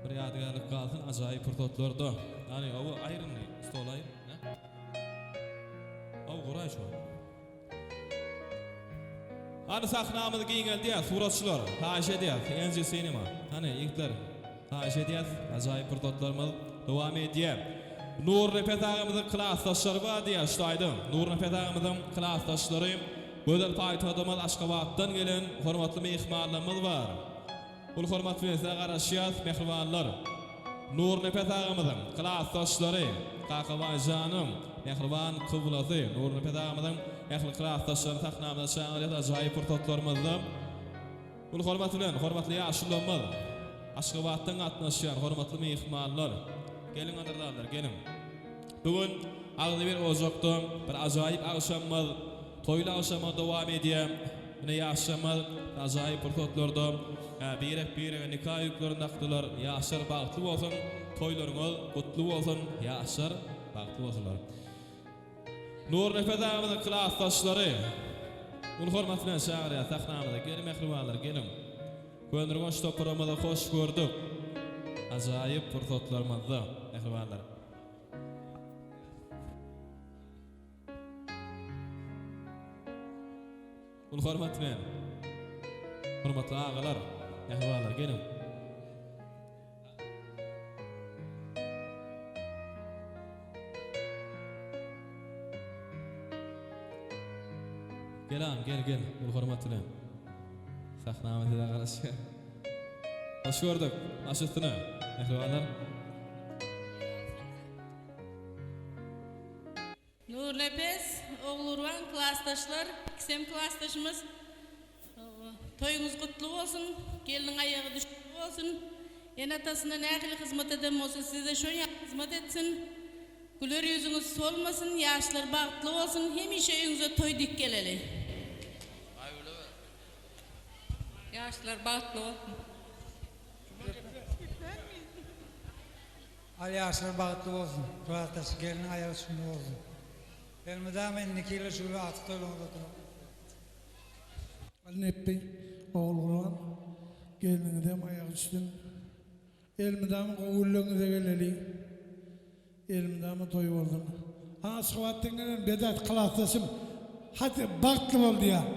bir ýadygärlik galsyn ajaýyp pursatlarda, hany ow aýyr indi, stoly aýyr, hä. Aw guraý şo. Hany sahnamyzy giňeldýäs suratçylar haýyş edýäs NG Cinema hany ýigitler haýyş edýäs ajaýyp pursatlarymyz dowam edýär. Nurnepes agamyzyň klasdaşlary bar diýýär şu taýda. Nurnepes agamyzyň klasdaşlary gözel paýtagtymyz Aşgabatdan gelen hormatly myhmanlarymyz bar. Uly hormat bilen size garaşýas mähribanlar. Nurnepes agamyzyň klasdaşlary Kakabaý janyň mähriban kyblasy Nurnepes agamyzyň ähli klasdaşlaryny sahnamyza çagyrýas ajaýyp pursatlarymyzda. Uly hormat bilen, hormatly ýaşulularymyz, Aşgabatdan gatnaşýan hormatly myhmanlar, geliň gadyrdanlar, geliň. Bu gün agzybir ojakda bir ajaýyp agşamymyz, toýly agşamymyz dowam edýär. Ine ýaşlarymyz ajaýyp pursatlarda birek-birege nika ýüklerini dakdylar. Ýaşlar bagtly bolsun, toýlaryňyz gutly bolsun, ýaşlar bagtly bolsunlar. Nurnepes agamyzyň klasdaşlary uly hormat bilen çagyrýar sahnamyza geliň mähribanlar geliň. Köneürgenç toparymyzy hoş gördük. Ajaýyp pursatlarymyzda mähribanlar. Uly hormat bilen hormatly agalar, mähribanlar geliň. Gel agam gel gel uly hormat bilen. Sahnamyz size garaşýar. Hoş gördük. Baş üstüne. Mähribanlar. Nurnepes, Ogulgurban klasdaşlar, ikisem klasdaşymyz. Toýuňyz gutly bolsun, gelniň aýagy düşümli bolsun. Ene-atasyna nähili hyzmat eden bolsa, size-de şon ýaly hyzmat etsin. Güler ýüzüňiz solmasyn, ýaşlar bagtly bolsun, hemişe öýüňize toý dik geleli. Ýaşlar bagtly bolsun. Al ýaşlar bagtly bolsun. Klasdaş gelniň aýagy çümli bolsun. Elmydama indiki ýyla şu güle atyk toýlaryňyz oturyň. Al Nepbi, Ogulgurban, gelniňizem aýagy düşsün. Elmydama gowy günleriňize geleli. Elmydama toý bolsun. Ana Aşgabatdan gelen Bedat klasdaşym hadi bagtly bol diýýär.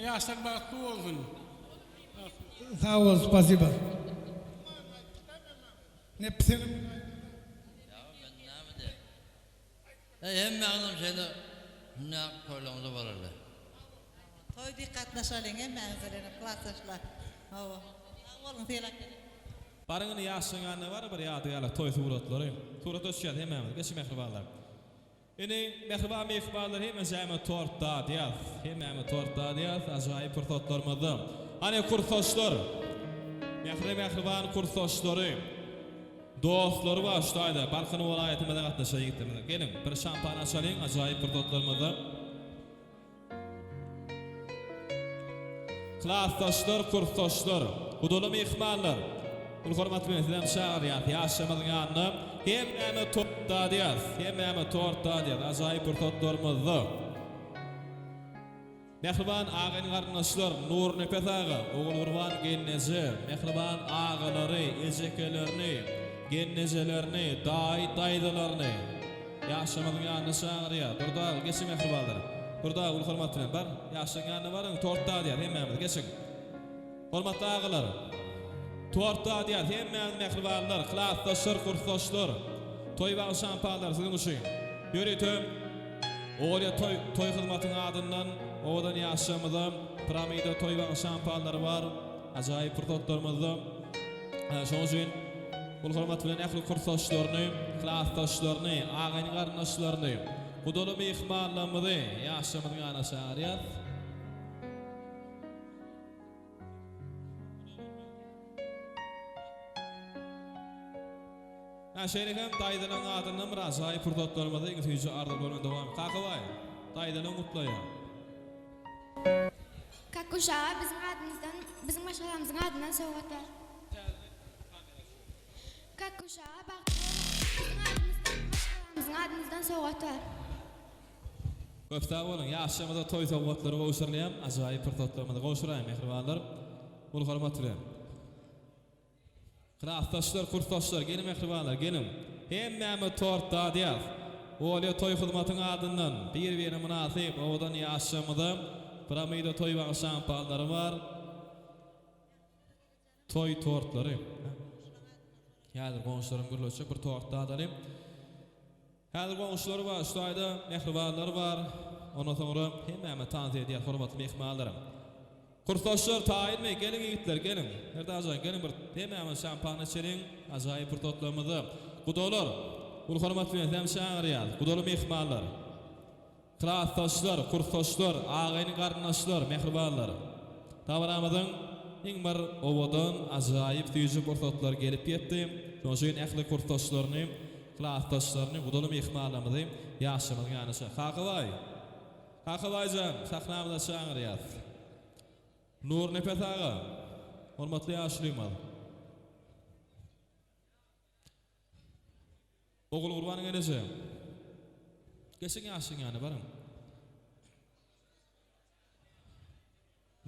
Ýaşlar bagtly bolsun. Sag bol spasiba. Nepbi senem Eý hemmäňizem şeýle hünär toýlaryňyza baraly. Toý dik gatnaşalyň hemmäňiz bilen klasdaşlar. Hawa. Sag boluň Sylap ene. Baryň indi ýaşlaň ýanyna bar bir ýadygärlik toý suratlary. Surata düşýäs hemmämiz. Geçiň mähribanlar. Indi mähriban myhmanlar hemmesäme tort dadýas. Hemmäme tort dadýas ajaýyp pursatlarymyzda. Hany kursdaşlar. Mähri mähriban kursdaşlary. Dostlary bar şu taýda Balkan welaýatymyza gatnaşan ýigitlerimiz. Geliň bir şampan açalyň ajaýyp pursatlarymyzda. Klasdaşlar, kursdaşlar, gudaly myhmanlar, uly hormat bilen sizem çagyrýas ýaşlarymyzyň ýanyna. Hemmämiz tort dadýas, hemmämiz tort dadýas ajaýyp pursatlarymyzda. Mähriban agyn-garyndaşlar, Nurnepes aga, Ogulgurban gelneje, mähriban agalary, ejekelerini, gelnejelerini, daýy-daýzalaryny ýaşlarymyzyň ýanyna çagyrýar. Durdy aga, geçiň mähribanlar. Durdy aga, uly hormat bilen, bar, ýaşlaryň ýanyna baryň, tort dadýar hemmämiz, geçiň. Hormatly agalar, tort dadýar hemmämiz mähribanlar, klasdaşlar, kursdaşlar, toý bagy şampanlar siziň üçin. Ýörite Olýa toý toý hyzmatyň adyndan owadan ýaşlarymyza Piramida toý bagy şampanlary bar. Ajaýyp pursatlarymyzda şonuň üçin uly hormat bilen ähli kursdaşlaryny, klasdaşlaryny, agayny-garyndaşlaryny, gudaly myhmanlarymyzy ýaşlarymyzyň ýanyna çagyrýas. Hä şeýle hem daýzalaň adyndan bir ajaýyp pursatlarymyzy iň süýji arzuwlar bilen dowam Kakabaý daýzalaň gutlaýar. Kakguş aga biziň adymyzdan biziň maşgalamyzyň adyndan sowgat bar. Kakguş aga bagtly boluň biziň adymyzdan maşgalamyzyň adymyzdan sowgat bar. Köp sag boluň ýaşlarymyza toý sowgatlary gowşurylýar ajaýyp pursatlarymyzy gowşuraýyň mähribanlar uly hormat bilen. Klasdaşlar, kursdaşlar, geliň mähribanlar, geliň. Hemmämiz tort dadýas. Olýa toý hyzmatyň adyndan bir-birine mynasyp owadan ýaşlarymyza Piramida toý bagy şampanlary bar. Toý tortlary. Häzir goňşularym gürleşjek bir tort dadaly. Häzir goňşular bar, şu taýda mähribanlar bar. Ondan soňra hemmämiz tans edýäs hormatly myhmanlarym. Kursdaşlar taýynmy? Geliň ýigitler, geliň. Serdarjan, geliň bir hemmämiz şampan içeliň. Ajaýyp pursatlarymyzda. Gudalar, uly hormat bilen sizem çagyrýas. Gudaly myhmanlar. Klasdaşlar, kursdaşlar, agaýny garyndaşlar, mähribanlar! Dabaramyzyň iň bir owadan, ajaýyp, süýji pursatlary gelip ýetdi. Şonuň üçin ähli kursdaşlaryny, klasdaşlaryny, gudaly myhmanlarymyzy ýaşlarymyzyň ýanyna çagyr. Kakabaý! Kakabaý jan, sahnamyza çagyrýas. Nurnepes aga, hormatly ýaşulymyz. Ogulgurban eneje. Geçiň ýaşyň ýanyna baryň.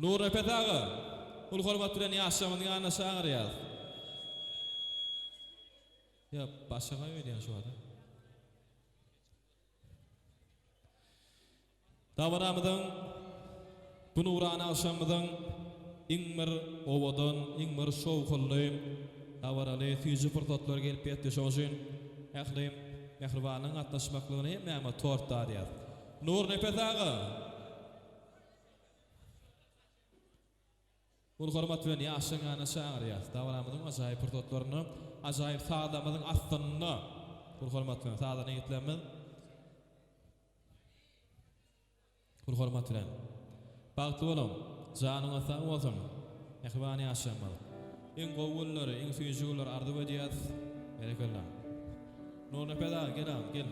Nurnepes aga, uly hormat bilen ýaşlarymyzyň ýanyna çagyrýas. Ýa başagaý öýdýän şu wada. Dabaramyzyň, bu nurana agşamymyzyň iň bir owadan, iň bir şowhunly, dabaraly, süýji pursatlary gelip ýetdi. Şonuň üçin ähli mähribanlaryň gatnaşmaklygyny hemmämiz tort dadýas. Nurnepes aga! Uly hormat bilen ýaşlaryň ýanyna çagyrýas. Dabaramyzyň ajaýyp pursatlarynda, ajaýyp sazlarymyzyň astynda uly hormat bilen sazanda ýigitlerimiz uly hormat bilen. Bagtly boluň, janyňyz sag bolsun, mähriban ýaşlarymyz. Iň gowy günleri, iň süýji günleri arzuw edýäs. Berekella. Nurnepes aga gel agam gel.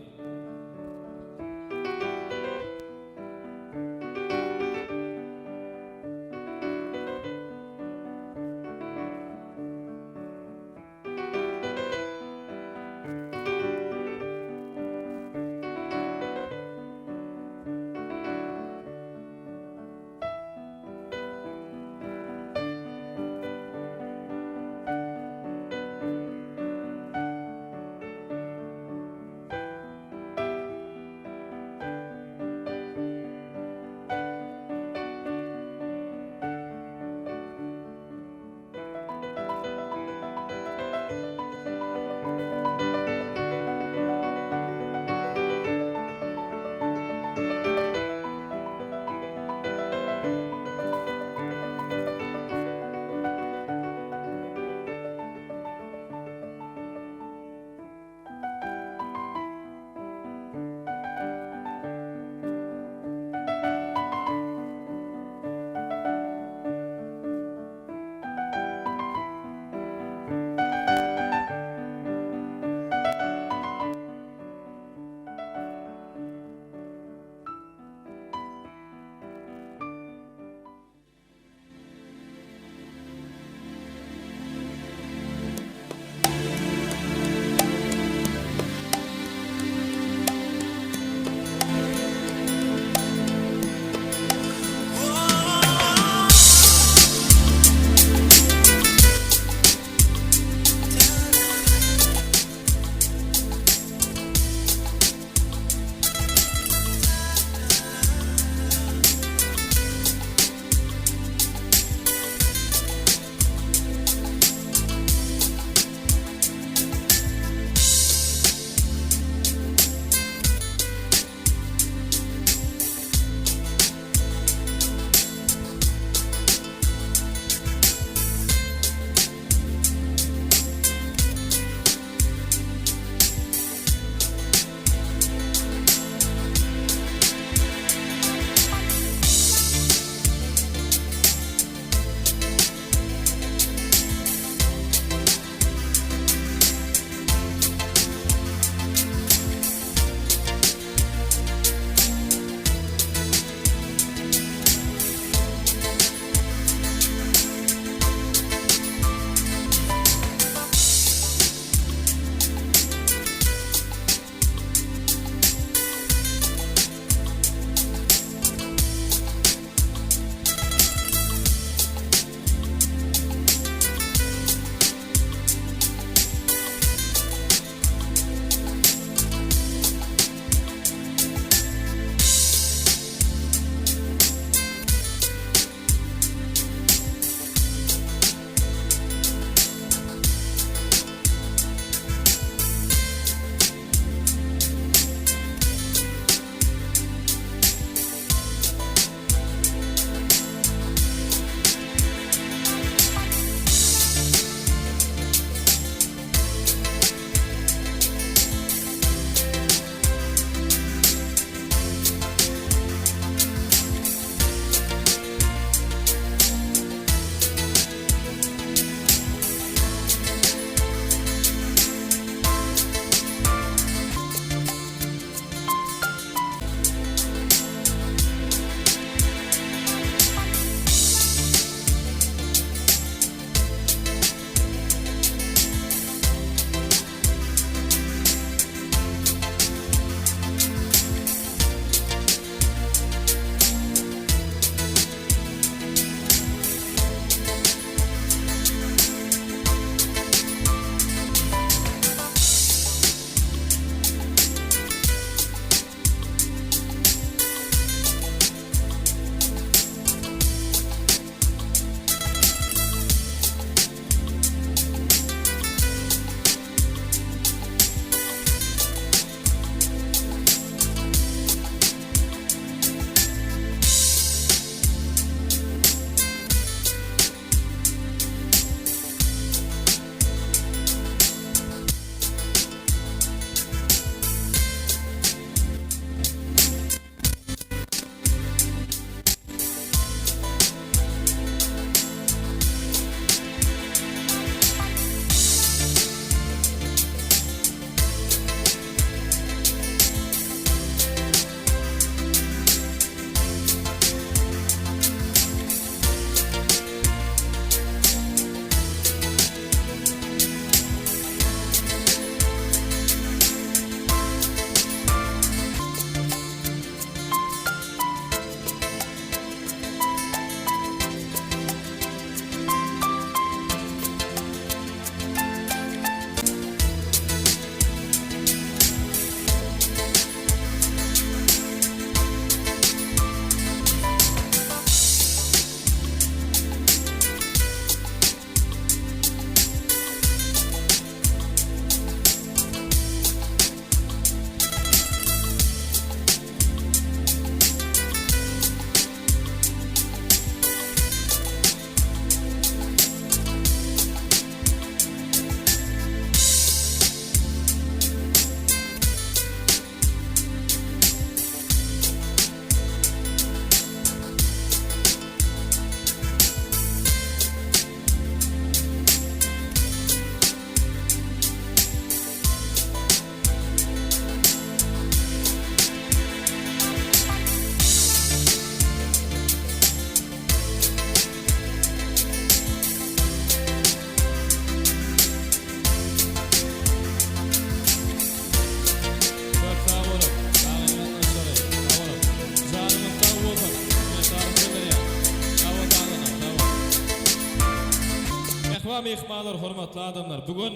myhmanlar, hormatly adamlar, bu gün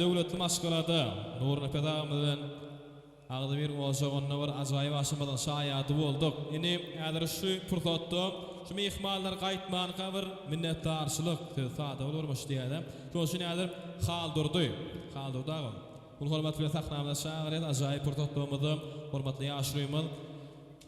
döwletli maşgalada Nurnepes agamyz bilen Agzybir ojagynda bir ajaýyp aşymyzyň şaýady bolduk. Indi häzir şu pursatda şu myhmanlar gaýtmanka bir minnetdarçylyk sözi sada bolarmyş diýýär-de. Şonuň üçin häzir Haldurdy, Haldurdy agam, uly hormat bilen sahnamyza çagyrýas. Ajaýyp pursatlarymyzda hormatly ýaşulymyz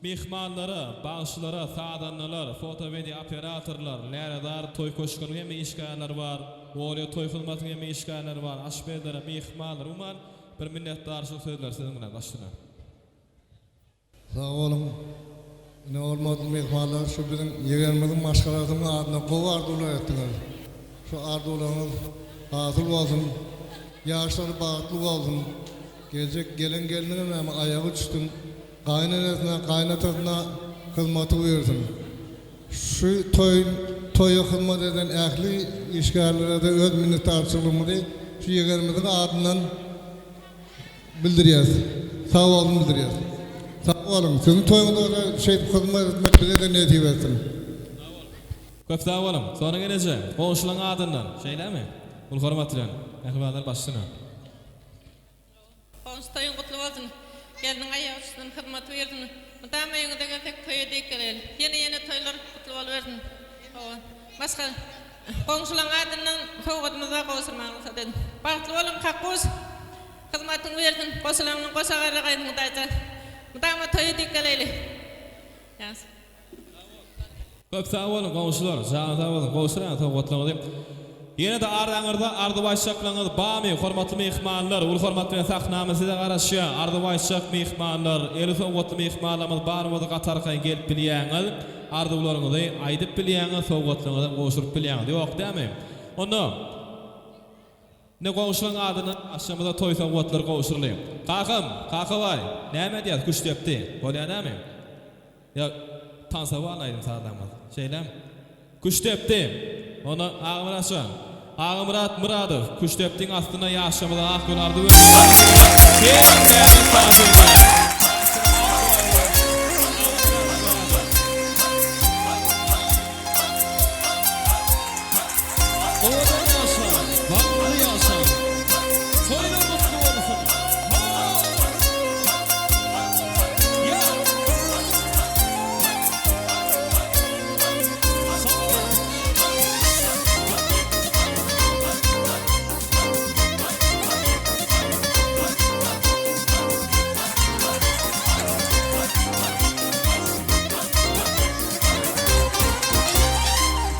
myhmanlara, bagşylara, sazandalar, foto-wideo operatorlar, Lälezar toý köşgüniň hemme işgärleri bar, Olýa toý hyzmatynyň hemme işgärleri bar, aşpezlere, myhmanlara, umuman, Bir minnetdarçylyk sözleri siziň bilen başyna. Sag boluň. Ine hormatly myhmanlar şu biziň ýegenimiziň maşgalasynyň adyna gowy arzuwlar etdiňiz. Şu arzuwlaryňyz hasyl bolsun. Ýaşlary bagtly bolsun. Geljek gelen gelniňem hem aýagy düşsün. Gaýynenesine, gaýynatasyna hyzmaty buýursyn. Şu toý toýa hyzmat eden ähli işgärlere-de öz minnetdarçylygymyzy şu ýegenimiziň adyndan bildirýäs. Sag bolsun bildirýäs. Sag boluň. Siziň toýuňyzda-da şeýdip hyzmat etmek bize-de nesip etsin. Köp sag boluň. Sona gelneje, goňşulaň adyndan, şeýlemi? Uly hormat bilen, mähribanlar başyna. Goňşy toýuň gutly bolsun. Gelniň aýagy düşsün, hyzmaty buýursyn. Mydama öýüňize gelsek toý edeyik geleli. Ýene ýene toýlar gutly bolubersin. Hawa. Başga goňşulaň adyndan sowgadymyz bar gowşurmaga rugsat ediň. Bagtly boluň Kakguş. Hyzmatyň buýursyn. Goşulaňdan goşa garragaýsyn Hudaýjan. Mydama toý edeyik geleli. Ýagşy. Köp sag boluň goňşular, janyňyz sag bolsun, gowşuraýyň sowgatlaryňyzy. Ýene-de araňyzda arzuw aýtjaklaryňyz barmy, hormatly myhmanlar, uly hormat bilen sahnamyz size garaşýar, arzuw aýtjak myhmanlar, eli sowgatly myhmanlarymyz bar bolsa gaty arkaýyn gelip bilýäňiz, arzuwlaryňyzy aýdyp bilýäňiz, sowgatlaryňyzam gowşuryp bilýäňiz, ýok dämi? Onda. Indi goňşulaň adyndan aşşamyza toý sowgatlary gowşurylyň. Kakam, Kakabaý, näme edýäs, küştdepdi, bolýa näme? Ýa tansa barly aýdym sazlaňmaz. Şeýlemi? Küştdepdi! Onda Agamyrat jan, Agamyrat Myradow, küştdepdiň astynda ýaşamyza ak ýol arzuw edýän. Hemmämiz sazynda. Owadan ýaşaň, bagtly ýaşaň. Toýlar gutly bolsun. Ýa! Sag boluň.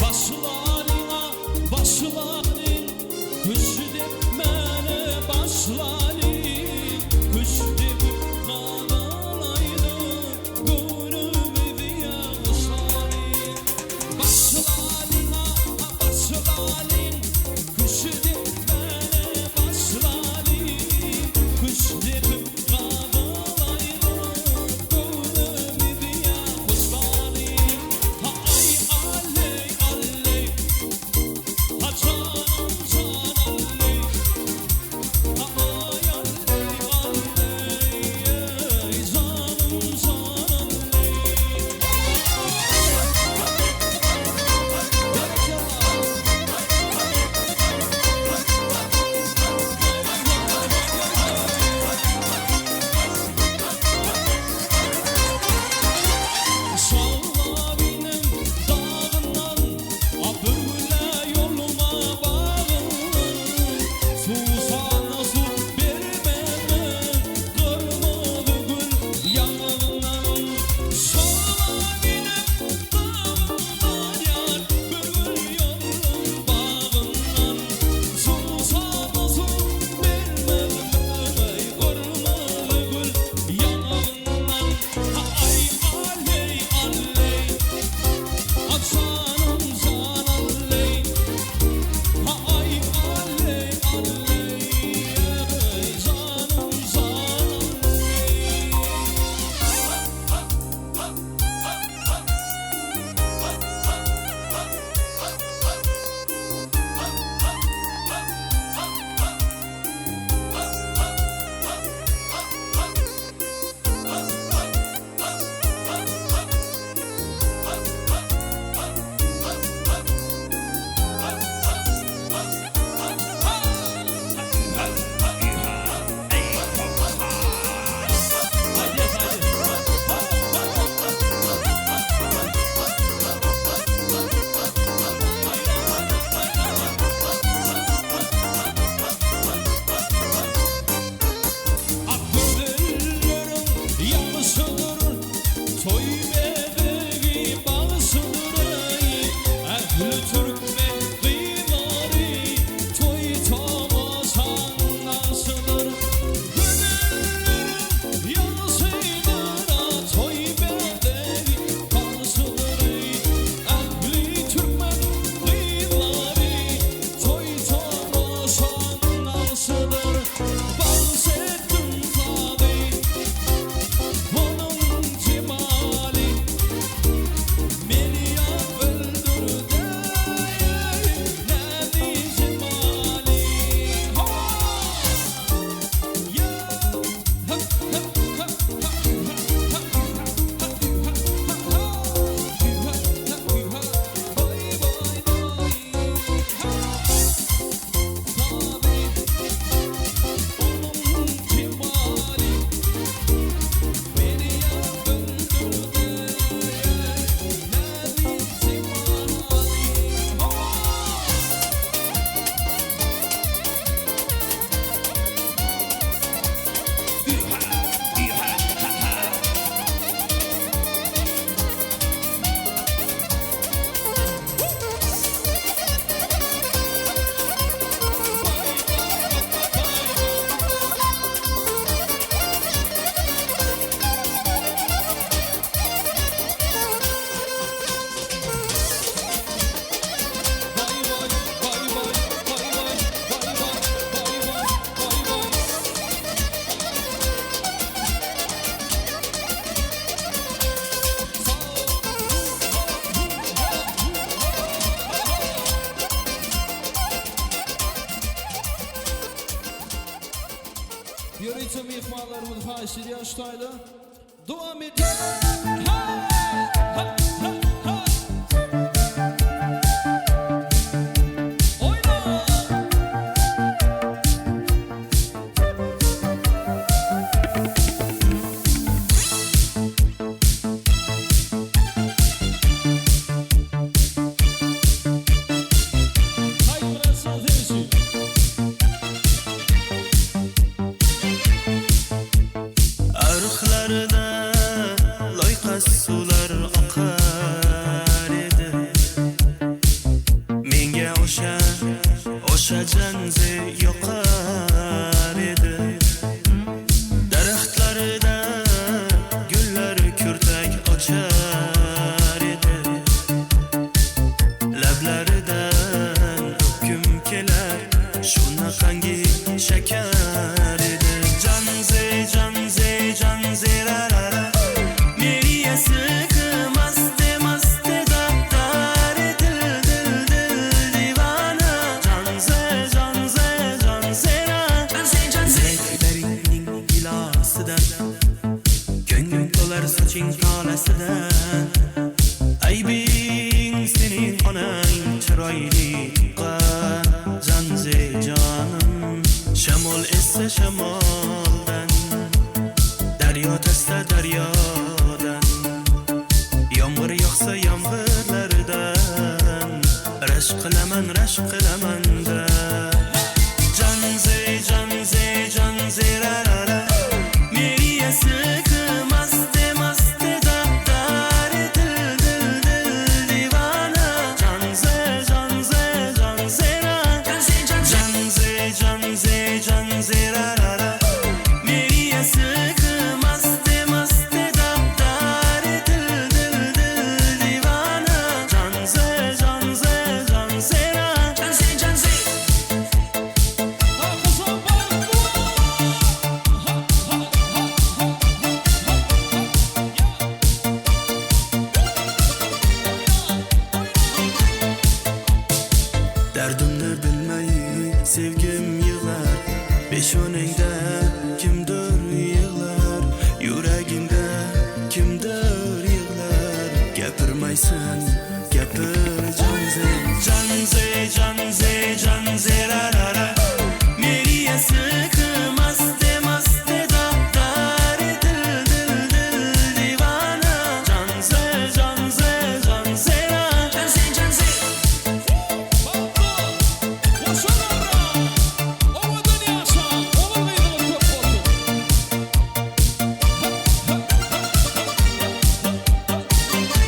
Başlalyň-a, başlalyň, Küşdepmäne başlalyň, Küşdepip nadalaýdyk, Göwnümizi ýagyşlalyň. Başlalyň-a, başlalyň, Küşdepmäne başlalyň, Küşdepip nadalaýdyk, Göwnümizi ýagyşlalyň. Ha-aý, alleý, alleý, Ha janym, jan alleý, Ha-aý. Ýörite myhmanlarymyzy haýyş edýän şu taýda. Dowam edýär. Ha! Ha! Ha! Ha! Oýna! Haýt Myratjan sen üçin. Aryklarda loýkas suwlar akar edi. Menga o'sha, o'sha janzi yoqar edi. Daraxtlarda gullar kurtak ochar edi. Lablaridan o'pgim kelar, shunaqangi shakar edi. Janze, janze, janze, ra ra ra. Meri maste maste daptar dil dil dil divana. Janze, janze, janze, ra. Ziraklarning gilosidan ko'nglim to'lar soching tolasidan. Aybing sening onang chiroyli tuqqan Janze jonim. Shamol essa shamoldan, daryo toshsa daryodan, yomg'ir yog'sa yomg'irlardan rashk qilaman, rashk qilaman da. Janze, janze, janze, ra ra ra. Meri maste maste daptar dil dil dil divana. Janze, janze, janze, ra. Janze, janze, janze, ra ra ra. Meri maste maste daptar dil dil dil divana. Janze, janze, janze, ra. Kakajan bagtly bol! Ha, ha, ha, ha, ha, ha, ha. Ýa! Dardimni bilmay sevgim yig'lar, Peshonangda kimdir yig'lar, Yuragingda kimdir yig'lar. Gapirmaysan, gapir Janze, Janze, Janze, Janze, ra ra ra. Meri maste maste daptar dil dil dil divana. Janze, Janze, Janze, ra. Bagtly Goşalara! Owadan ýaşa! Ogul gyzyňyz köp bolsun! Ha, ha, ha, ha, ha, ha, ha.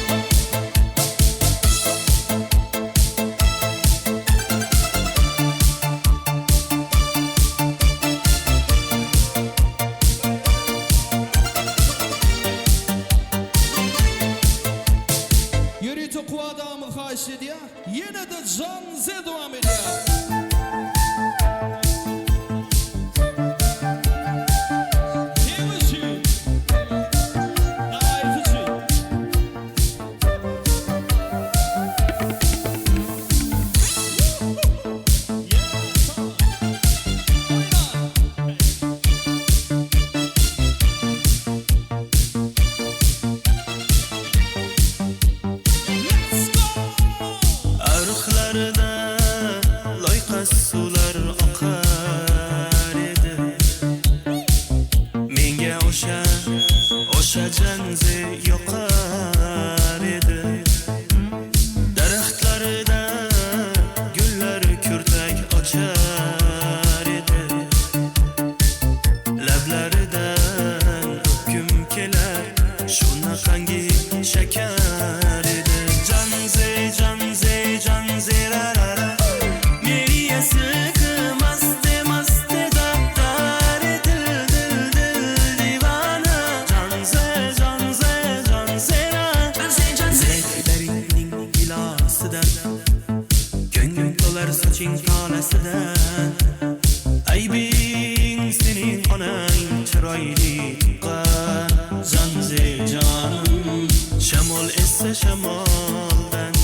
Ýörite Kuwat agamyz haýyş edýär. Ýene-de Janze dowam edýär. Seň üçin. Daýysy üçin. Yeah, come on. Oýna. Let's go! Ariqlarda loyqas suvlar oqar edi. Menga o'sha, o'sha janzi yoqar edi. Daraxtlarda gullar kurtak ochar edi. Lablaridan o'pgim kelar, shunaqangi shakar edi. Janze, janze, janze, ra ra ra. Meri maste maste daptar dil dil dil divana. Janze, janze, janze, ra. Ziraklarning gilosidan ko'nglim to'lar soching tolasidan. Aybing sening onang chiroyli tuqqan Janze jonim. Shamol essa shamoldan,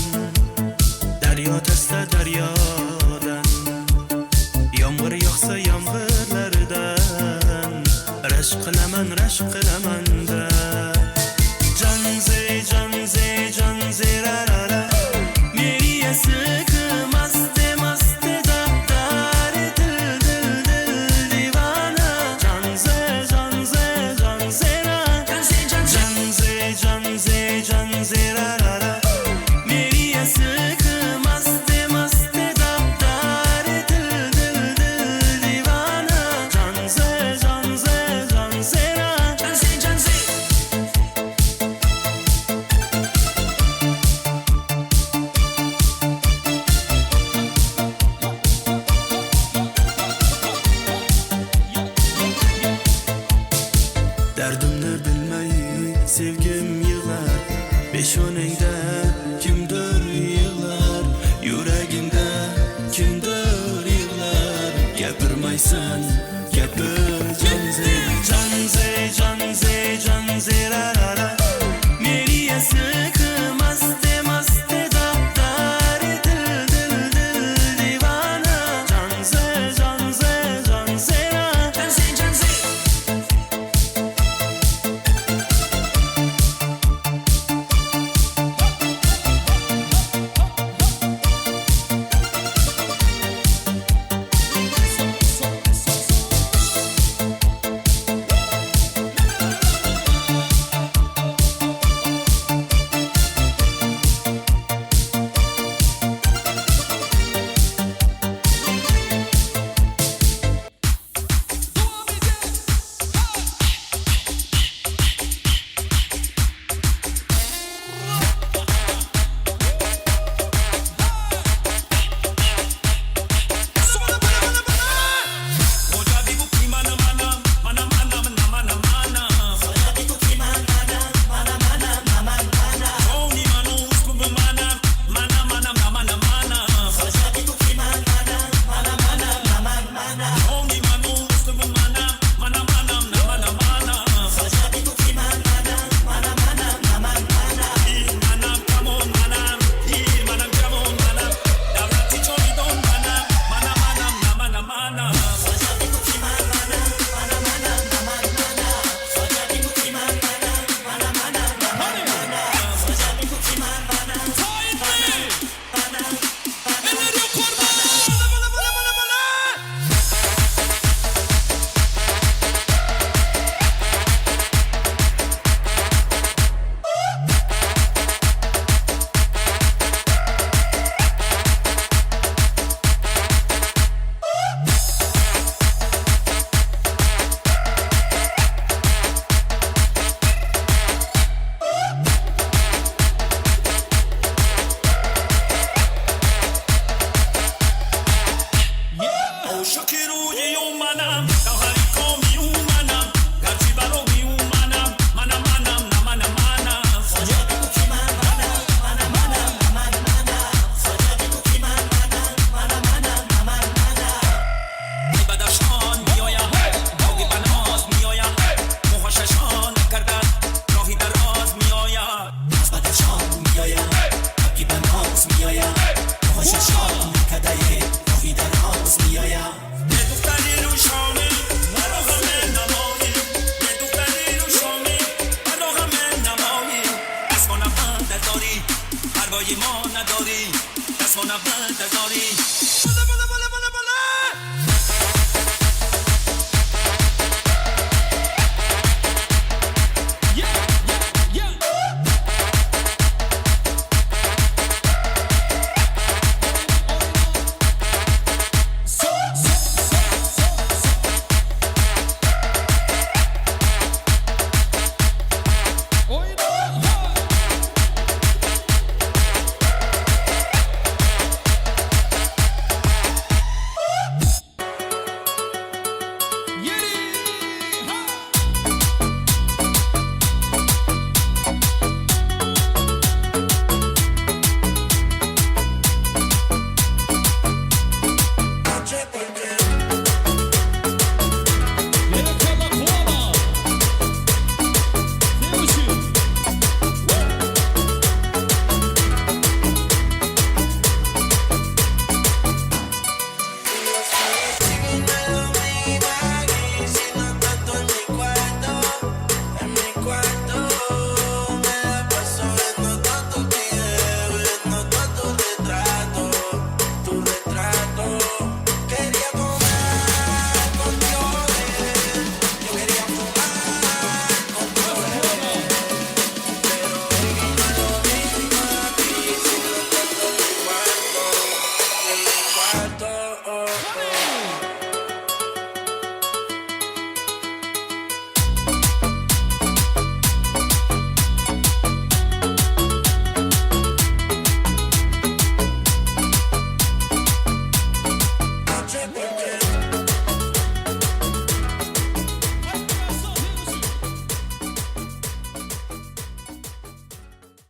daryo toshsa daryodan, yomg'ir yog'sa yomg'irlardan. Rashk qilaman, rashk qilaman-da. Janze, janze, janze, ra ra ra. Meri esik maste maste da dare dil dil dil divana. Janze, janze, janze ra. Janze, janze, janze ra ra ra. Meri esik maste maste da dare dil dil dil divana. Janze, janze, janze ra. Janze, janze. Derdimni bilmay sevgim yig'lar Peshonangda kimdir yig'lar Yuragingda kimdir yig'lar Gapirmaysan, gapir.